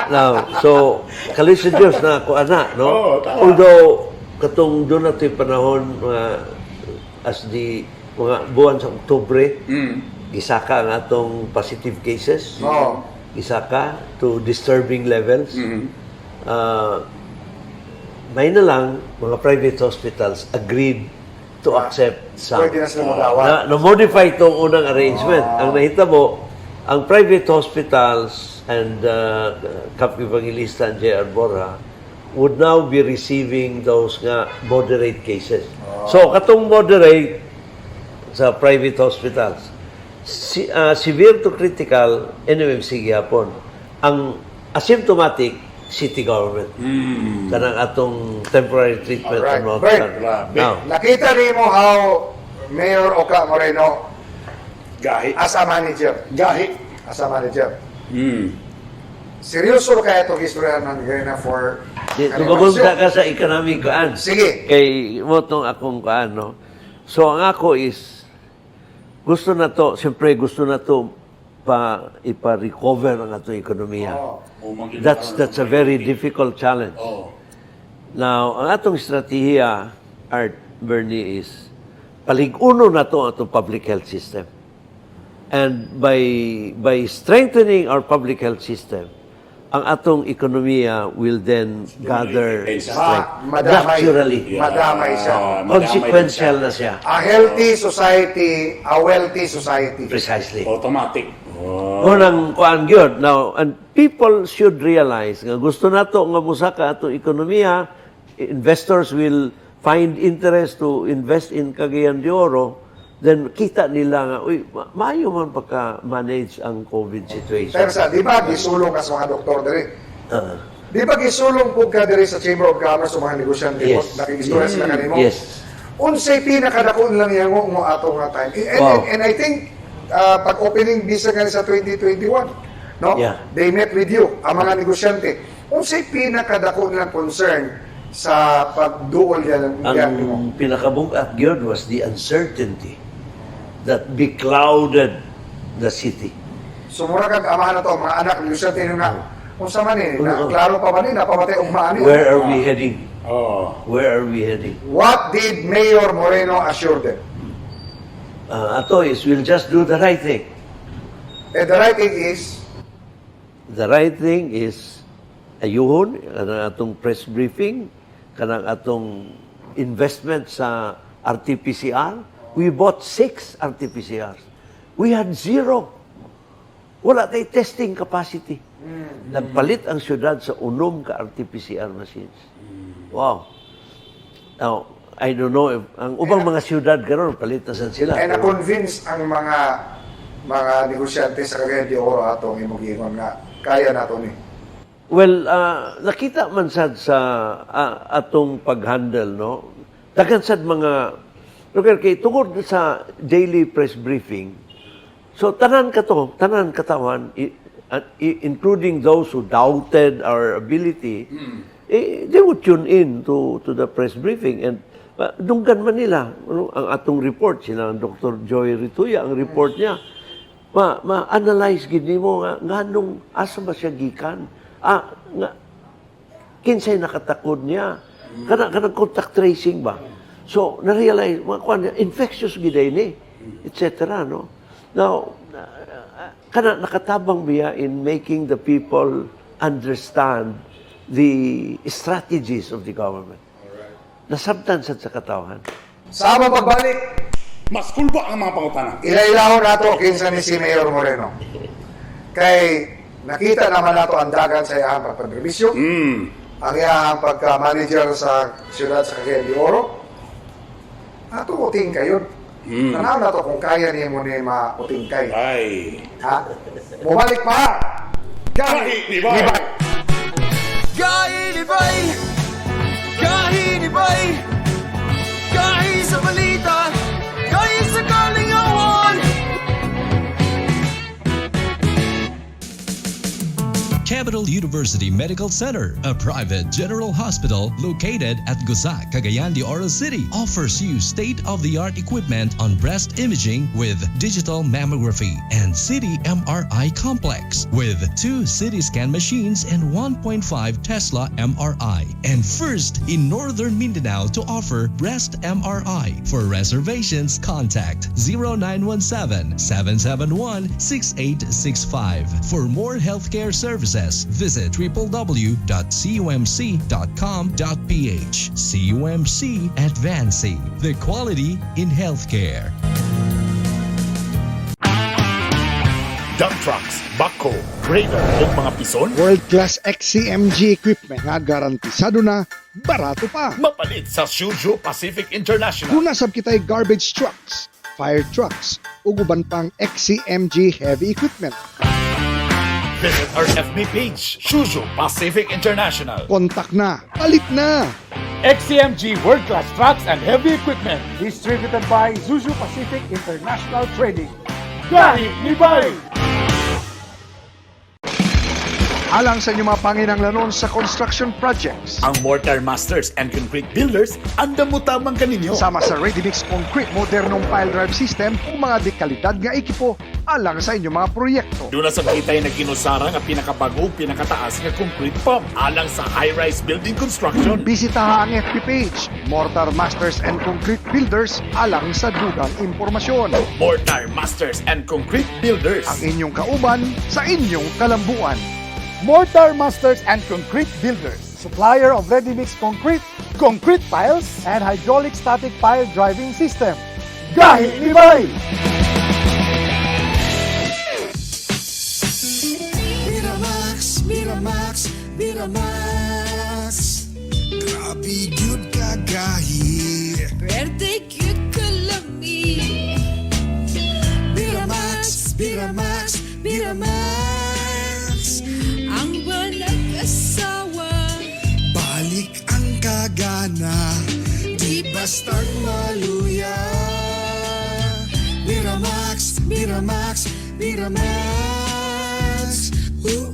Now, so, kalis sa Diyos na ako, ana, no? Oo, tama. Although, katong doon natin panahon, mga, as the mga buwan sa Oktubre, gisaka ang atong positive cases. Gisaka to disturbing levels. May na lang, mga private hospitals agreed to accept some. Pwede na sila magawat. Na-modify itong unang arrangement. Ang nahitabo, ang private hospitals and Cap Evangelista and J.R. Borja would now be receiving those nga moderate cases. So, katong moderate sa private hospitals, severe to critical, NMMC gihapon. Ang asymptomatic, city government. Kanang atong temporary treatment. Alright. Ang mga Bert, Grabe. Now, Nakita nimo how Mayor Oka Moreno Gahi. as a manager, Gahi. As a manager. Seryoso kaya itong istorya ng Gana for Di, kanang tumagunta ka sa economic kuan. Sige. Kay mao tong akong kuan, no? So, ang ako is, gusto na to, siyempre gusto na to pa ipa-recover ang atong ekonomiya. That's a very difficult challenge. Now, ang atong estratehiya, Art, Bernie, is Palig-uno nato atong public health system. And by strengthening our public health system, ang atong ekonomiya will then gather strength. Madamay. Naturally. Madamay siya. Consequential na siya. A healthy society, a wealthy society. Precisely. Automatic. Mao nang kuan gyud. Now, and people should realize nga gusto nato nga musaka atong ekonomiya, investors will find interest to invest in Cagayan de Oro, then kita nila nga, uy, maayo man pagka-manage ang COVID situation. Pero sa, di ba, gisulong ka sa mga doktor diri? Ah. Di ba gisulong po ka diri sa Chamber of Commerce sa mga negosyante mo? Yes. Nakikistorya sila kanimo? Yes. Unsay pinakadako nilang yango mo ato nga time. And I think pag opening visa nga sa 2021, no? Yeah. They met with you, ang mga negosyante. Unsay pinakadako nilang concern sa pagduol yan, yan mo? Ang pinakabug-at gyud was the uncertainty that beclouded the city. So mura kag amahan na to, mga anak negosyante nyo nga. Unsa man ni, na, klaro pa ba ni, napamatay ugma ni? Where are we heading? Oh. Where are we heading? What did Mayor Moreno assure them? Ato is we'll just do the right thing. And the right thing is, The right thing is ayuhon kanang atong press briefing, kanang atong investment sa RT-PCR. We bought six RT-PCRs. We had zero. Wala tay testing capacity. Nagpalit ang syudad sa 6 ka RT-PCR machines. Wow. Now, I don't know if ang ubang mga syudad karon palit na sad sila. And na-convince ang mga negosyante sa Cagayan de Oro atong imong giingon nga kaya nato ni. Well, nakita man sad sa atong pag-handle, no? Daghan sad mga lugar kay tungod sa daily press briefing. So tanan kato, tanan katawan including those who doubted our ability, eh, they would tune in to the press briefing and dunggan man nila, ano, ang atong report sila ang Dr. Joy Retuya, ang report niya ma-analyze gid nimo nga nganong asa ba siya gikan, nga kinsay nakatakod niya, kana kanang contact tracing ba. So na-realize mga kuan infectious gid ni, etc., no? Now, kana nakatabang biya in making the people understand the strategies of the government. Nasabtan sad sa katawhan. Sa among pagbalik, Mas kulba ang mga pangutana. Ila-ilahon nato kinsa ni si Mayor Moreno. Kay nakita naman nato ang dagan sa iyang pagpanerbisyo, ang iyang pagka-manager sa siyudad sa Cagayan de Oro. Ato uting kayo. Tanaw nato kung kaya nimo ni mauting kay. Ay. Ha? Mubalik pa! Gahi ni Bay! Gahi ni Bay! Gahi ni Bay! Gahi sa balita! Gahi sa kalingawan! Capital University Medical Center, a private general hospital located at Gusa, Cagayan de Oro City, offers you state-of-the-art equipment on breast imaging with digital mammography and CT MRI complex with two CT scan machines and 1.5 Tesla MRI. And first in Northern Mindanao to offer breast MRI. For reservations, contact 0917 771 6865. For more healthcare services, visit www.cumc.com.ph. CUMC, advancing the quality in healthcare. Dump trucks, backhoe, grader o mga pison. World-class XCMG equipment nga garantisado na, barato pa. Mapalit sa Suzhou Pacific International. Kung nasab kita'y garbage trucks, fire trucks, ug uban pang XCMG heavy equipment. Visit our FB page, Suzhou Pacific International. Kontak na, palit na! XCMG World Class Trucks and Heavy Equipment. Distributed by Zuzu Pacific International Trading. Gahi ni Bay! Alang sa inyong mga panginanglanon sa construction projects. Ang Mortar Masters and Concrete Builders, andam mo tamang kaninyo. Sama sa ready-mix concrete, modernong pile drive system ug mga dekalidad nga ekipo alang sa inyong mga proyekto. Doon na sa kita'y nagginusara nga pinakabago ug pinakataas nga concrete pump alang sa high-rise building construction. Bisitaha ang FB page, Mortar Masters and Concrete Builders alang sa dugang impormasyon. Mortar Masters and Concrete Builders. Ang inyong kauban sa inyong kalambuan. Mortar Masters and Concrete Builders, supplier of ready-mix concrete, concrete piles, and hydraulic static pile driving system. Gahi ni Bay! Miramax, Miramax, Miramax. Grabe gyud kagahi. Pwerte gyud kalami. Miramax, Miramax, Miramax. Ang walang asawa. Balik ang kagana, di bastang maluya. Miramax, Miramax, Miramax. Ooh,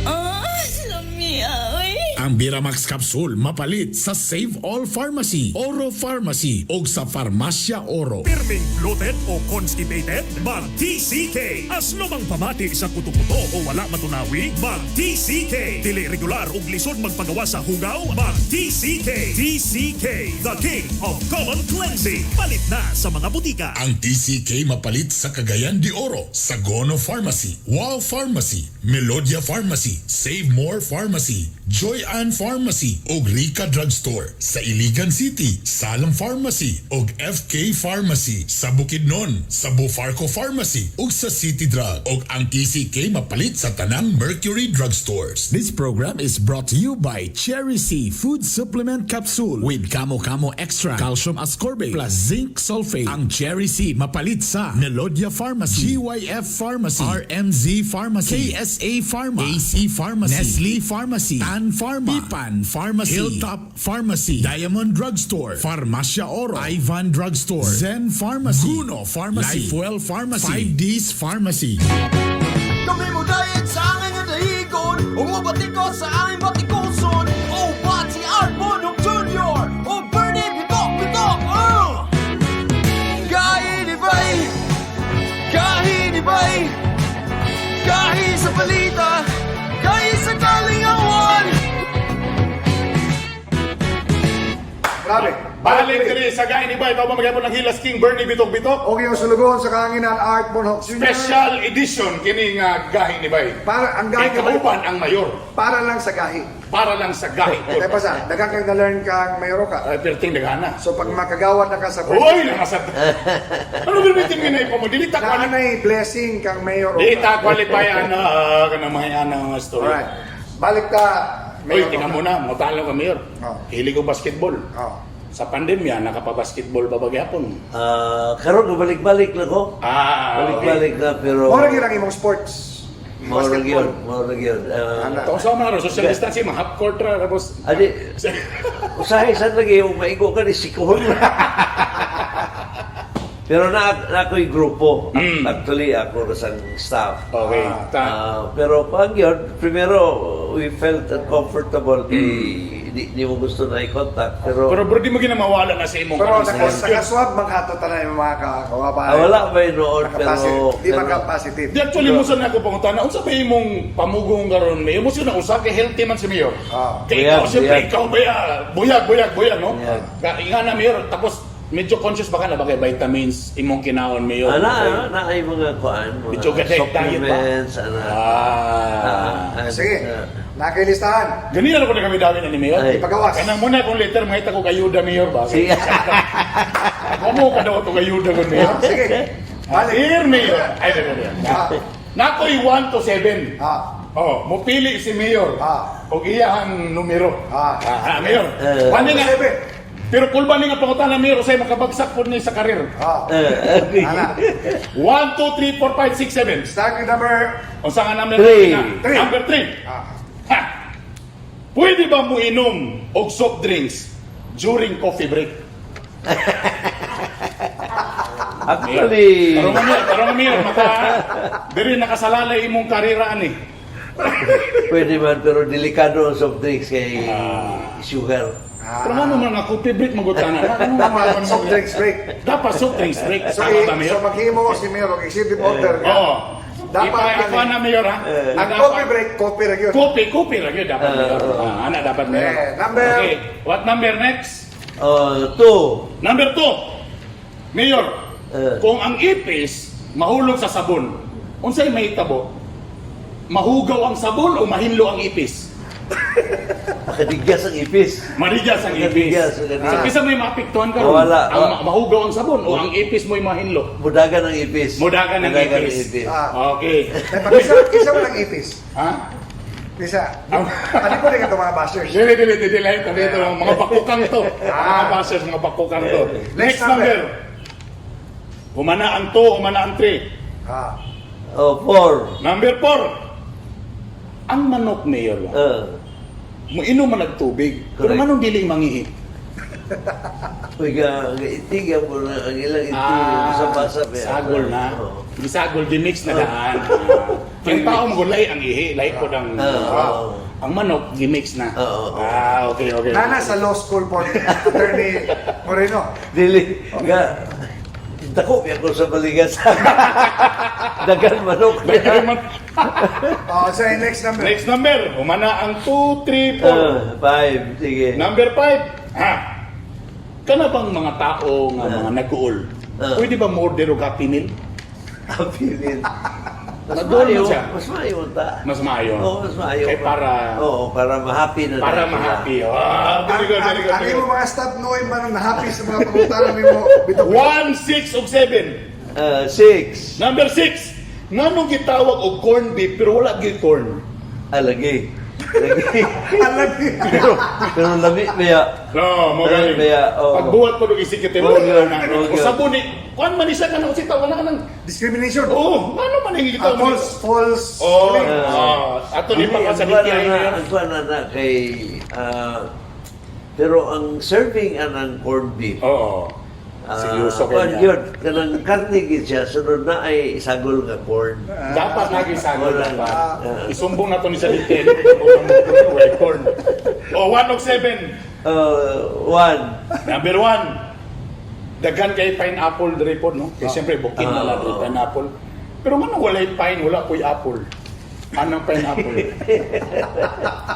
Oh, lami oy. Ang Biramax Capsule mapalit sa Save All Pharmacy, Oro Pharmacy o sa Farmasya Oro. Pirming bloated o constipated? Mag-TCK! Aslomang pamati sa kuto-kuto o wala matunawi? Mag-TCK! Dili regular ug lisod magpagawa sa hugaw? Mag-TCK! TCK, the king of common cleansing. Palit na sa mga butika. Ang TCK mapalit sa Cagayan de Oro, sa Gono Pharmacy, Wow Pharmacy, Melodia Pharmacy, Save More Pharmacy, Joy Ann Pharmacy ug Rica Drugstore. Sa Iligan City, Salam Pharmacy ug FK Pharmacy. Sa Bukidnon, sa Bufarco Pharmacy ug sa City Drug. Ug ang TCK mapalit sa tanang Mercury Drugstores. This program is brought to you by Cherry C Food Supplement Capsule with Kamo Kamo Extra, Calcium Ascorbate plus Zinc Sulfate. Ang Cherry C mapalit sa Melodia Pharmacy, GYF Pharmacy, RMZ Pharmacy, KSA Pharma, AC Pharmacy, Nestle Pharmacy, Tan Pharma, Pipan Pharmacy, Hilltop Pharmacy, Diamond Drugstore, Farmacia Oro, Ivan Drugstore, Zen Pharmacy, Guno Pharmacy, Lifewell Pharmacy, 5Ds Pharmacy. Kami mo diet sa aming nga dahigon Ug mobatiko sa aming batikuson. Oh, Bati Art Bonok Jr. O Bernie Bitok Bitok. Gahi ni Bay, Gahi ni Bay, Gahi sa balita, Gahi sa kalingawan. Grabe. Balik diri sa Gahi ni Bay, ikaw ba magyapon ng Hilas King Bernie Bitok Bitok? Okay, ang sulugoon sa kahanginan, Art Bonhoc Jr. Special edition kini nga Gahi ni Bay. Para ang gahi Kay kauban ang mayor Para lang sa gahi. para lang sa gahi. Kaya pa sa, daghang kang na-learn kang mayor ka. Ay, perting daghana. So pag makagawad na ka sa Uy, nakasad. Ano ba bitin nga na mo? Dili ta na anay blessing kang mayor. Dili ta qualify ana kanang mga ana nga story. Alright. Balik ta, Uy, Mayor tingnan Roca. mo na, motalo ka mayor. Oh. Hilig ko basketball. Oh. Sa pandemya, nakapa-basketball pa ba gyapon? Ah, karon balik-balik lang ko. Ah, Balik-balik na pero Mao ra gyud ang imong sports. Mao ra Basketball. gyud, mao ra gyud. Ah, Ana. Tapos sa mga social distancing, mga half court ra tapos Adi, usahay saan lagi yung maigo ka ni sikuhon. Pero na ako'y grupo. Actually, ako na sang staff. Okay. Pero pag yun, primero, we felt uncomfortable kay di mo gusto na i-contact. Pero, Pero bro, di mo ginamawala na sa imong Pero kanang naka, sport. nakaswab man kato tanan yung mga kawabahay. Wala ba yun noon, pero... Di maka-positive. Di actually mo sa nako pangutana, unsa ba imong pamugong karon Mayor? Mo siya na usa kay healthy man si Mayor. Kay ikaw Buyag, siyempre buyag. ikaw ba ya? Buyag, buyag, buyag no? Buyag. Nga na Mayor, tapos medyo conscious ba ka na ba kay vitamins imong kinaon Mayor? Ana, ana ay mga kuan, mga Medyo gatek diet ba? supplements, ana. Ah. Sige, nakilistahan. Ganina na ko na kami dami na ni Mayor. Ay. Ipagawas. Kanang muna akong letter, makita ko kayuda Mayor ba? Sige. Kumo ka daw ito kayuda ko Mayor. Sige. Balik. Dear Mayor. Ay, ay, ay, ay. Nakoy 1 to 7. Oh, mupili si Mayor. Og iyahang numero. Mayor. Paano nga? Seven. Pero kulba ni nga pangutana Mayor usay makabagsak po ni sa karir. Ana. 1 2 3 4 5 6 7. Start with number Unsa nga number? Three. Three. Number 3. Ha. Pwede ba mo inom og soft drinks during coffee break? Actually, Tarong Mayor, maka diri nakasalalay imong karera ani. Pwede man, pero delikado ang soft drinks kay sugar. Pero ano man nga coffee break magutana? Ano Tama, soft drinks break. Dapat soft drinks break. So, Tama ba, Mayor? so maghimo si Mayor og executive order nga. Oo. Dapat Ipa, ipa na, Mayor, ha? Ang coffee break, coffee ra gyud. Coffee, coffee ra gyud dapat, Mayor. Ah, ana dapat, Mayor. Eh, number- Okay. What number next? 2. Number 2. Mayor, kung ang ipis mahulog sa sabon, unsay mahitabo? Mahugaw ang sabon o mahinlo ang ipis? Makadigyas ang ipis. Marigas ang ipis. Makadigyas, makadigyas. So, kisa may maapektuhan ka ron. Wala. Ang mahugaw ang sabon o ang ipis mo'y mahinlo. Mudagan ang ipis. Mudagan ang Mudagan ipis. ang ipis. Okay. Eh, pag isa walang ipis. Ha? Isa. Ano ko rin ito mga bashers? Dili, dili, dili, dili. Ito, ito, mga bakukang to. Mga bashers, mga bakukang to. Next Next number. number. Humana ang 2, humana ang 3. Ah. Oh, 4. Number 4. Ang manok, Mayor, muinom man og tubig, pero Correct. manong dili mangihi. Uy, ga, ga itig ang muna, ang ilang itig, Ah, basa-basa. Sagol na. Gisagol, dimix na daan. Yung tao mo lahi ang ihi, lahi po ng ang manok gimix na. Ah, okay. Nana sa law school po, Attorney Moreno. Dili, ga, dako ako sa baligas. Dagan manok. Dagan manok. Oh, so next number. Next number, humana ang 2, 3, 4. 5, sige. Number 5. Ha. Kana bang mga tao nga mga nag-uol? Pwede ba mo-order og Happy Meal? Happy Meal. Mas Nag-uol man maayo, siya. mas maayo ta. Mas maayo. Oo, mas maayo. Kay para Oo, para ma-happy na. Para na sila. ma-happy. Ah, very good, very good. Ang Very imo good. mga staff nooy man ang happy sa mga pangutana nimo. Bitaw. 1, 6 ug 7. 6. Number 6. Nganong gitawag og corn beef pero wala gyud corn? Ah, lagi. Lagi. Alagi. Pero lami ba? No, mo Lami gani. ba? Oo. Pagbuhat po og executive Oo, order yun, na. oo, yun. O sabon ni kuan man ni siya kanang sita wala ka nang Discrimination. Oo, ngano man ang Ah, gitawag false, false. Oh, claim. ato ni Hindi, pa sa ang kuwan DTI na, Mayor. ang kuwan na na kay pero ang serving anang corned beef. Oo. Seryoso kay kuwan niya. yun, kanang karne gid siya sunod na ay isagol nga corn. Dapat lagi sagol Wala. dapat. Ah. Isumbong na to ni sa DTI. Way corn. Oh, 1 og 7. 1. Number 1. Daghan kay pineapple diri po, no? Kay siyempre bukid na lang diri pineapple. Pero ngano walay pine, wala po'y apple. Anong pineapple?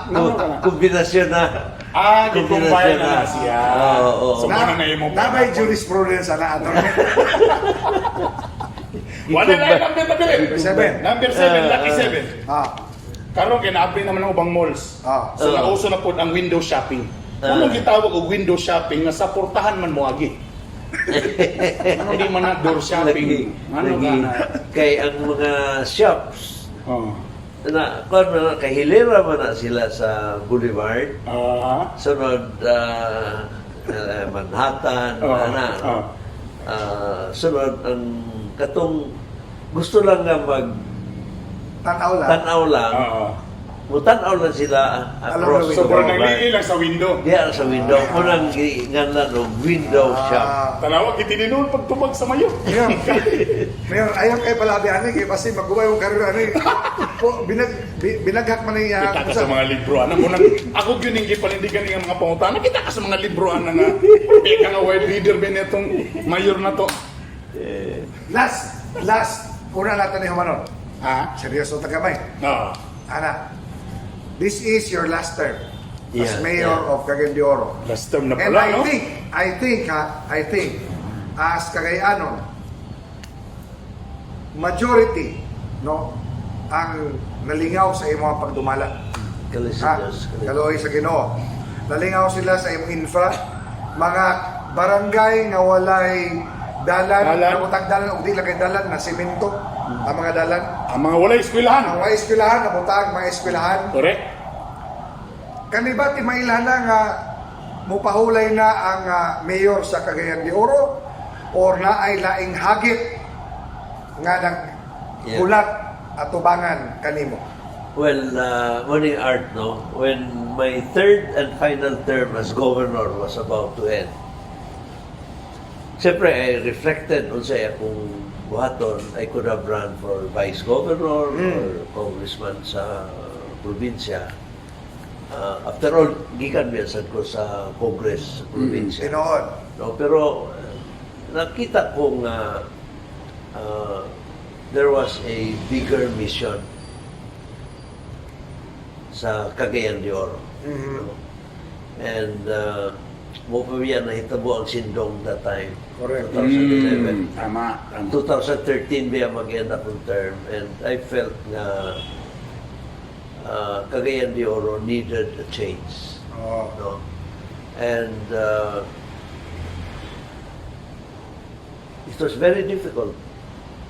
Ngano ka na? Kombinasyon na. Ah, gikumbine na na siya. Oo, oo. So, muna na imong Na may pineapple. jurisprudence ana, attorney. Wala na yung number na bilin. Number 7. Number 7, lucky 7. Ah, Karon kay naapil naman ang ubang malls. Ah. So nauso na pod ang window shopping. Anong gitawag og window shopping nga sa portahan man moagi? Ano di man na door Lagi, shopping? Ano lagi. ka na? Kay ang mga shops Oh. na kuwan man na kay hilera man na sila sa Boulevard. Sunod Manhattan, ana. Sunod ang katong gusto lang nga mag Tanaw lang. Tanaw lang. Mutanaw lang sila across So, the puro boulevard. nangliili lang sa window. Diya sa window. Unang giinganan og window shop. Tanawa, kitininon pagtubag sa mayo. Mayor, Mayor, ayaw kay palabi ani kay basi maguway yung karera ani. Po binaghak man niya. Kita ka sa mga libro ana mo nang ako gyud ning gipanindigan nga mga pangutana kita ka sa mga libro ana nga pika nga wide reader ba nitong mayor na to. Last, una natin ni Humanon. Ha? Seryoso ta gamay. Oo. Ana, this is your last term as Yeah, mayor yeah. of Cagayan de Oro. Last term na And pala, I no? think, I think ha, I think, as Cagayanon, majority, no, ang nalingaw sa imong pagdumala. Kaluoy Ha? sa Diyos. Kaluoy sa Ginoo. Nalingaw sila sa imong infra, mga barangay nga walay dalan, Dalan. nabutag dalan og di lang kay dalan na semento ang mga dalan. Ang mga walay eskwelahan. Ang mga eskwelahan, nabutag mga eskwelahan. Correct. Kani ba timailhan na nga mupahulay na ang mayor sa Cagayan de Oro or na ay laing hagit nga naghulat at tubangan kanimo? Well, morning, Art, no? When my third and final term as governor was about to end, siyempre, I reflected on sa akong buhaton. I could have run for vice governor or congressman sa probinsya. After all, gikan biya ko sa Congress sa probinsya. Tinuod. No, pero nakita ko nga there was a bigger mission sa Cagayan de Oro. No? And mao pa biya nahitabo ang Sindong that time. 2011. Tama, tama. 2013 biya mag-end akong term and I felt nga Cagayan de Oro needed a change. No? And it was very difficult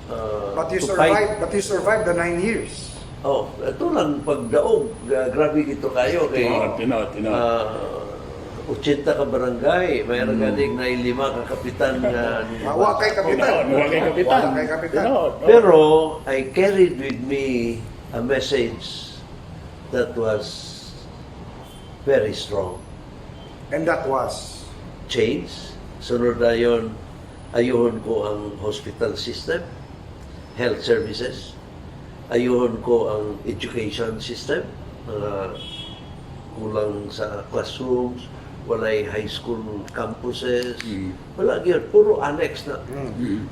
But you to survived, fight. But you survived the 9 years. Oh, ito lang pagdaog. Grabe gito kayo kay Tinuod, tinuod, tinuod. 80 ka barangay, mayroon ganing na lima ka kapitan nga. Wa kay kapitan. Tinuod, wa kay kapitan. Wa kay kapitan. Tinuod. Pero I carried with me a message that was very strong. And that was? Change. Sunod na yun, ayuhon ko ang hospital system, health services, ayuhon ko ang education system, mga kulang sa classrooms, walay high school campuses, wala gyud, puro annex na.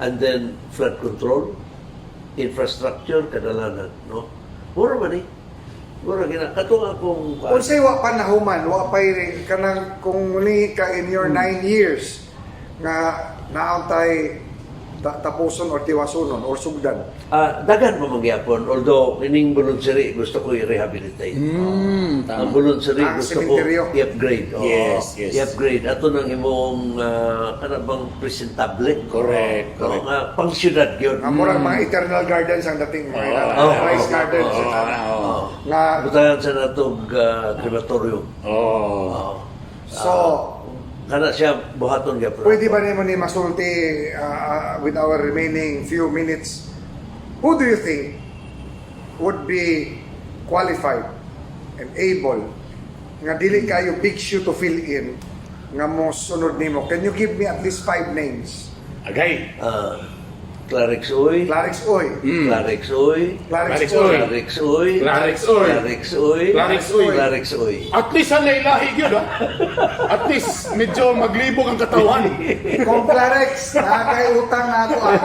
And then flood control, infrastructure, kadalanan, no? Mura man eh. Mura gina. Katong akong Unsay wa pa nahuman, wa pa kanang kung muli ka in your 9 years nga naantay tapuson or tiwasunon or sugdan? Ah, daghan pa mangyapon, although ining Bulunsiri gusto ko i-rehabilitate. Ang Bulunsiri Ang gusto ko sementeryo. I-upgrade. Oo, i-upgrade. Ato nang imong kana bang presentable. Correct, Oo, correct. nga pang syudad gyud. Nga murag mga eternal gardens ang dating mga rice gardens. Oo. Nga Butangan sa natog crematorium. Oo. So kana siya buhaton gyapon. Pwede ba nimo ni masulti with our remaining few minutes, who do you think would be qualified and able nga dili kayo big shoe to fill in nga mo sunod nimo? Can you give me at least five names? Agay. Clarix Uy. Clarix Uy. Clarix Uy. Clarix Uy. Clarix Uy. Clarix Uy. Clarix Uy. Clarix Uy. Clarix Uy. At least ang lailahi yun, ha? At least medyo maglibog ang katawan. Kung Clarix, nakakay utang na ako ah.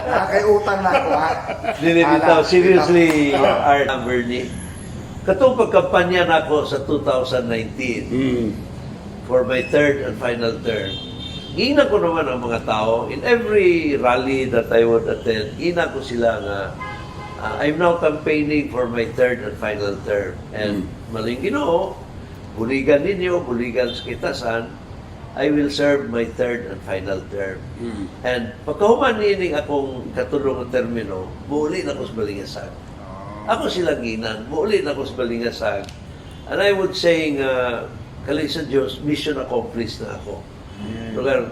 Nakakay utang na ako ah. Dili Ala, bitaw, seriously, Art, Bernie. Katong pagkampanya nako sa 2019 for my third and final term, gina ko naman ang mga tao in every rally that I would attend, gina ko sila nga I'm now campaigning for my third and final term. And maling Ginoo, buligan ninyo, buligan sa kitasan, I will serve my third and final term. And pagkahuman niining akong katulong nga termino, muuli na ko sa Balingasag. Ako silang ginan, muuli na ko sa Balingasag. And I would say nga, kaling sa Diyos, mission accomplished na ako. Lugar,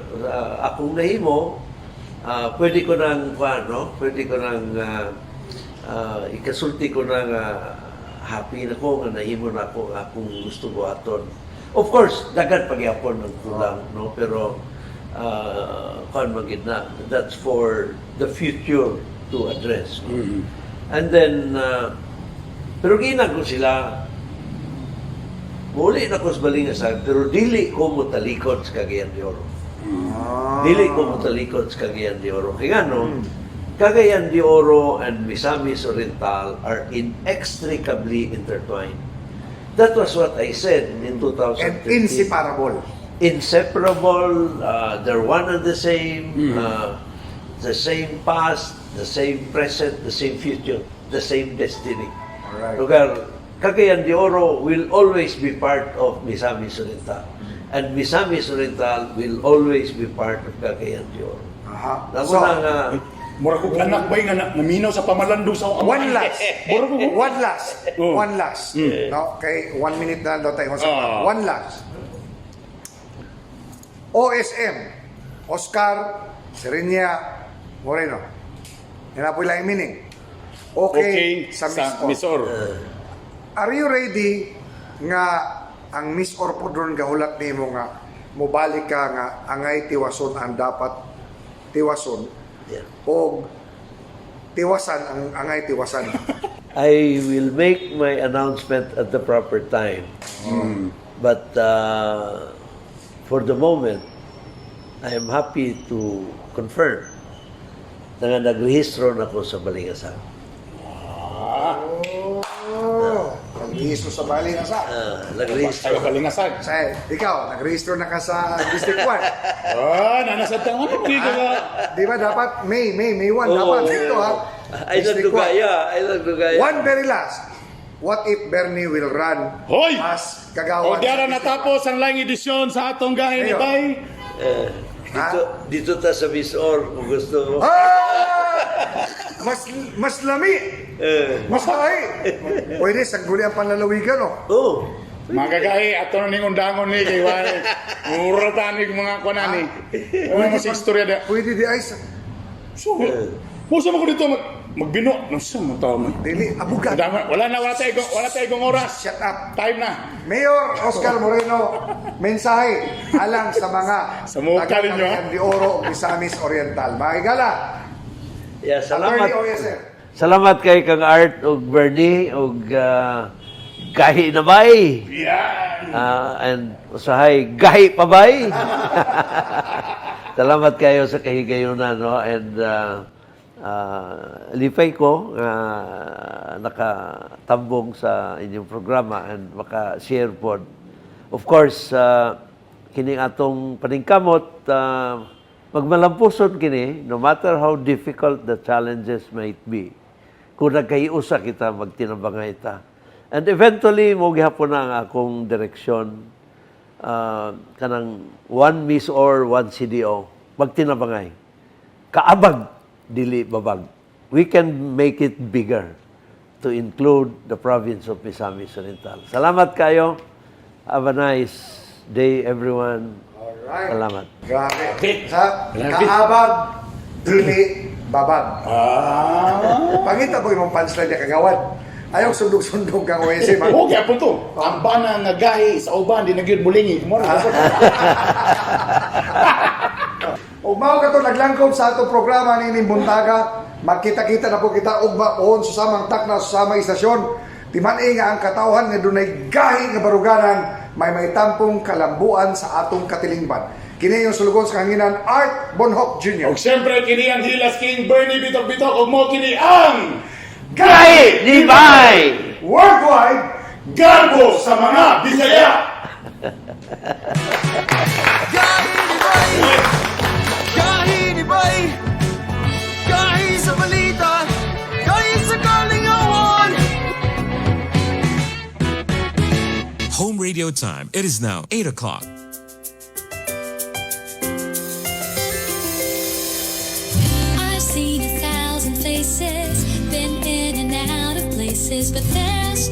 akong nahimo, pwede ko nang, ano, pwede ko nang, ikasulti ko nang happy na ko, nga nahimo na ako ang akong gusto buhaton. Of course, daghan pagyapon ng kulang, no? Pero, kuan man gid na, that's for the future to address. No? And then, pero ginan ko sila, muli na ko sa Balingasag, pero dili ko motalikod sa Cagayan de Oro. Dili ko motalikod sa Cagayan de Oro. Kaya no, Cagayan de Oro and Misamis Oriental are inextricably intertwined. That was what I said in 2013. And inseparable. Inseparable, they're one and the same past, the same present, the same future, the same destiny. Lugar, Cagayan de Oro will always be part of Misamis Oriental. And Misamis Oriental will always be part of Cagayan de Oro. Aha. Namo So, na nga, Mura ko anak bay nga naminaw sa pamalandong sa akong One last. One last. Oh. One last. No, kay one minute na lang daw tayo. One last. OSM. Oscar Serenia Moreno. Yan na po ilang meaning. Okay, sa sa Miss Miss Or. Are you ready nga ang MisOr po doon gahulat nimo nga mobalik ka nga angay tiwason ang dapat tiwason o tiwasan ang angay tiwasan? I will make my announcement at the proper time. But for the moment, I am happy to confirm na nga nagrehistro na ko sa Balingasag. Oh, nagrehistro sa Balingasag. Ah, nagrehistro. Taga Balingasag. Sa, ikaw, nagrehistro na ka sa District 1. Ah, nanasad ka ano, di ka ba? Di ba dapat May 1 dapat dito ha. Ay District 1. nagdugaya, ay nagdugaya. One very last. What if Bernie will run Hoy! as O kagawad? diara natapos ang laing edisyon sa atong gahin ni Ngayon. Bay. Eh, dito, dito ta sa MisOr kung gusto mo. Ah! Mas lami. Eh. Mas lahi. Pwede sa guli ang panlalawigan oh. Oh. Mga kagahi, ato na ning undangon ni kay Wari. Mura tanig mga kunani. Ano mo sa istorya da? Pwede di ay sa So, musa mo ko dito magbino. No, sa mo tao mo. Dili, abugat. Wala na, wala tayo oras. Shut up. Time na. Mayor Oscar Moreno, mensahe alang sa mga Sa mukha taga ninyo, ha? Cagayan de Oro ug Misamis Oriental. Mga higala, Yeah, salamat. Attorney OSF. Salamat kay kang Art ug Bernie ug gahi na bay. Yeah. And usahay gahi pa bay. Salamat kayo sa kahigayunan, no, and lipay ko nga nakatambong sa inyong programa and maka-share pod. Of course, kining atong paningkamot, magmalampuson kini no matter how difficult the challenges might be. Kung nagkahiusa kita, magtinabangay ta. And eventually, mo gihapon na ang akong direksyon, kanang one MisOr, one CDO, magtinabangay. Kaabag, dili babag. We can make it bigger to include the province of Misamis Oriental. Salamat kayo. Have a nice day, everyone. Alright. Salamat. Grabe. Sa kaabag, dili, babag. Ah. Pangita po imong punchline niya kagawad. Ayaw sundog-sundog kang OSM. Okay, apon to. Ang bana nga gahi sa uban di na gyud mulingi. Mo na. Ug mao kato naglangkob sa atong programa nining buntaga. Magkita-kita na po kita ugma pohon susamang takna susamang istasyon. Timan-i nga ang katawhan nga dunay gahi nga baruganan may tampong kalambuan sa atong katilingban. Kini yung sulugon sa kahanginan, Art Bonhoc Jr. Og siyempre kini ang Hilas King Bernie Bitok Bitok ug mo kini ang Gahi ni Bay! Worldwide Garbo sa mga Bisaya. Gahi ni Bay, gahi sa balita, gahi sa kalingawan. Home radio time. It is now 8 o'clock. I've seen a thousand faces, been in and out of places, but there's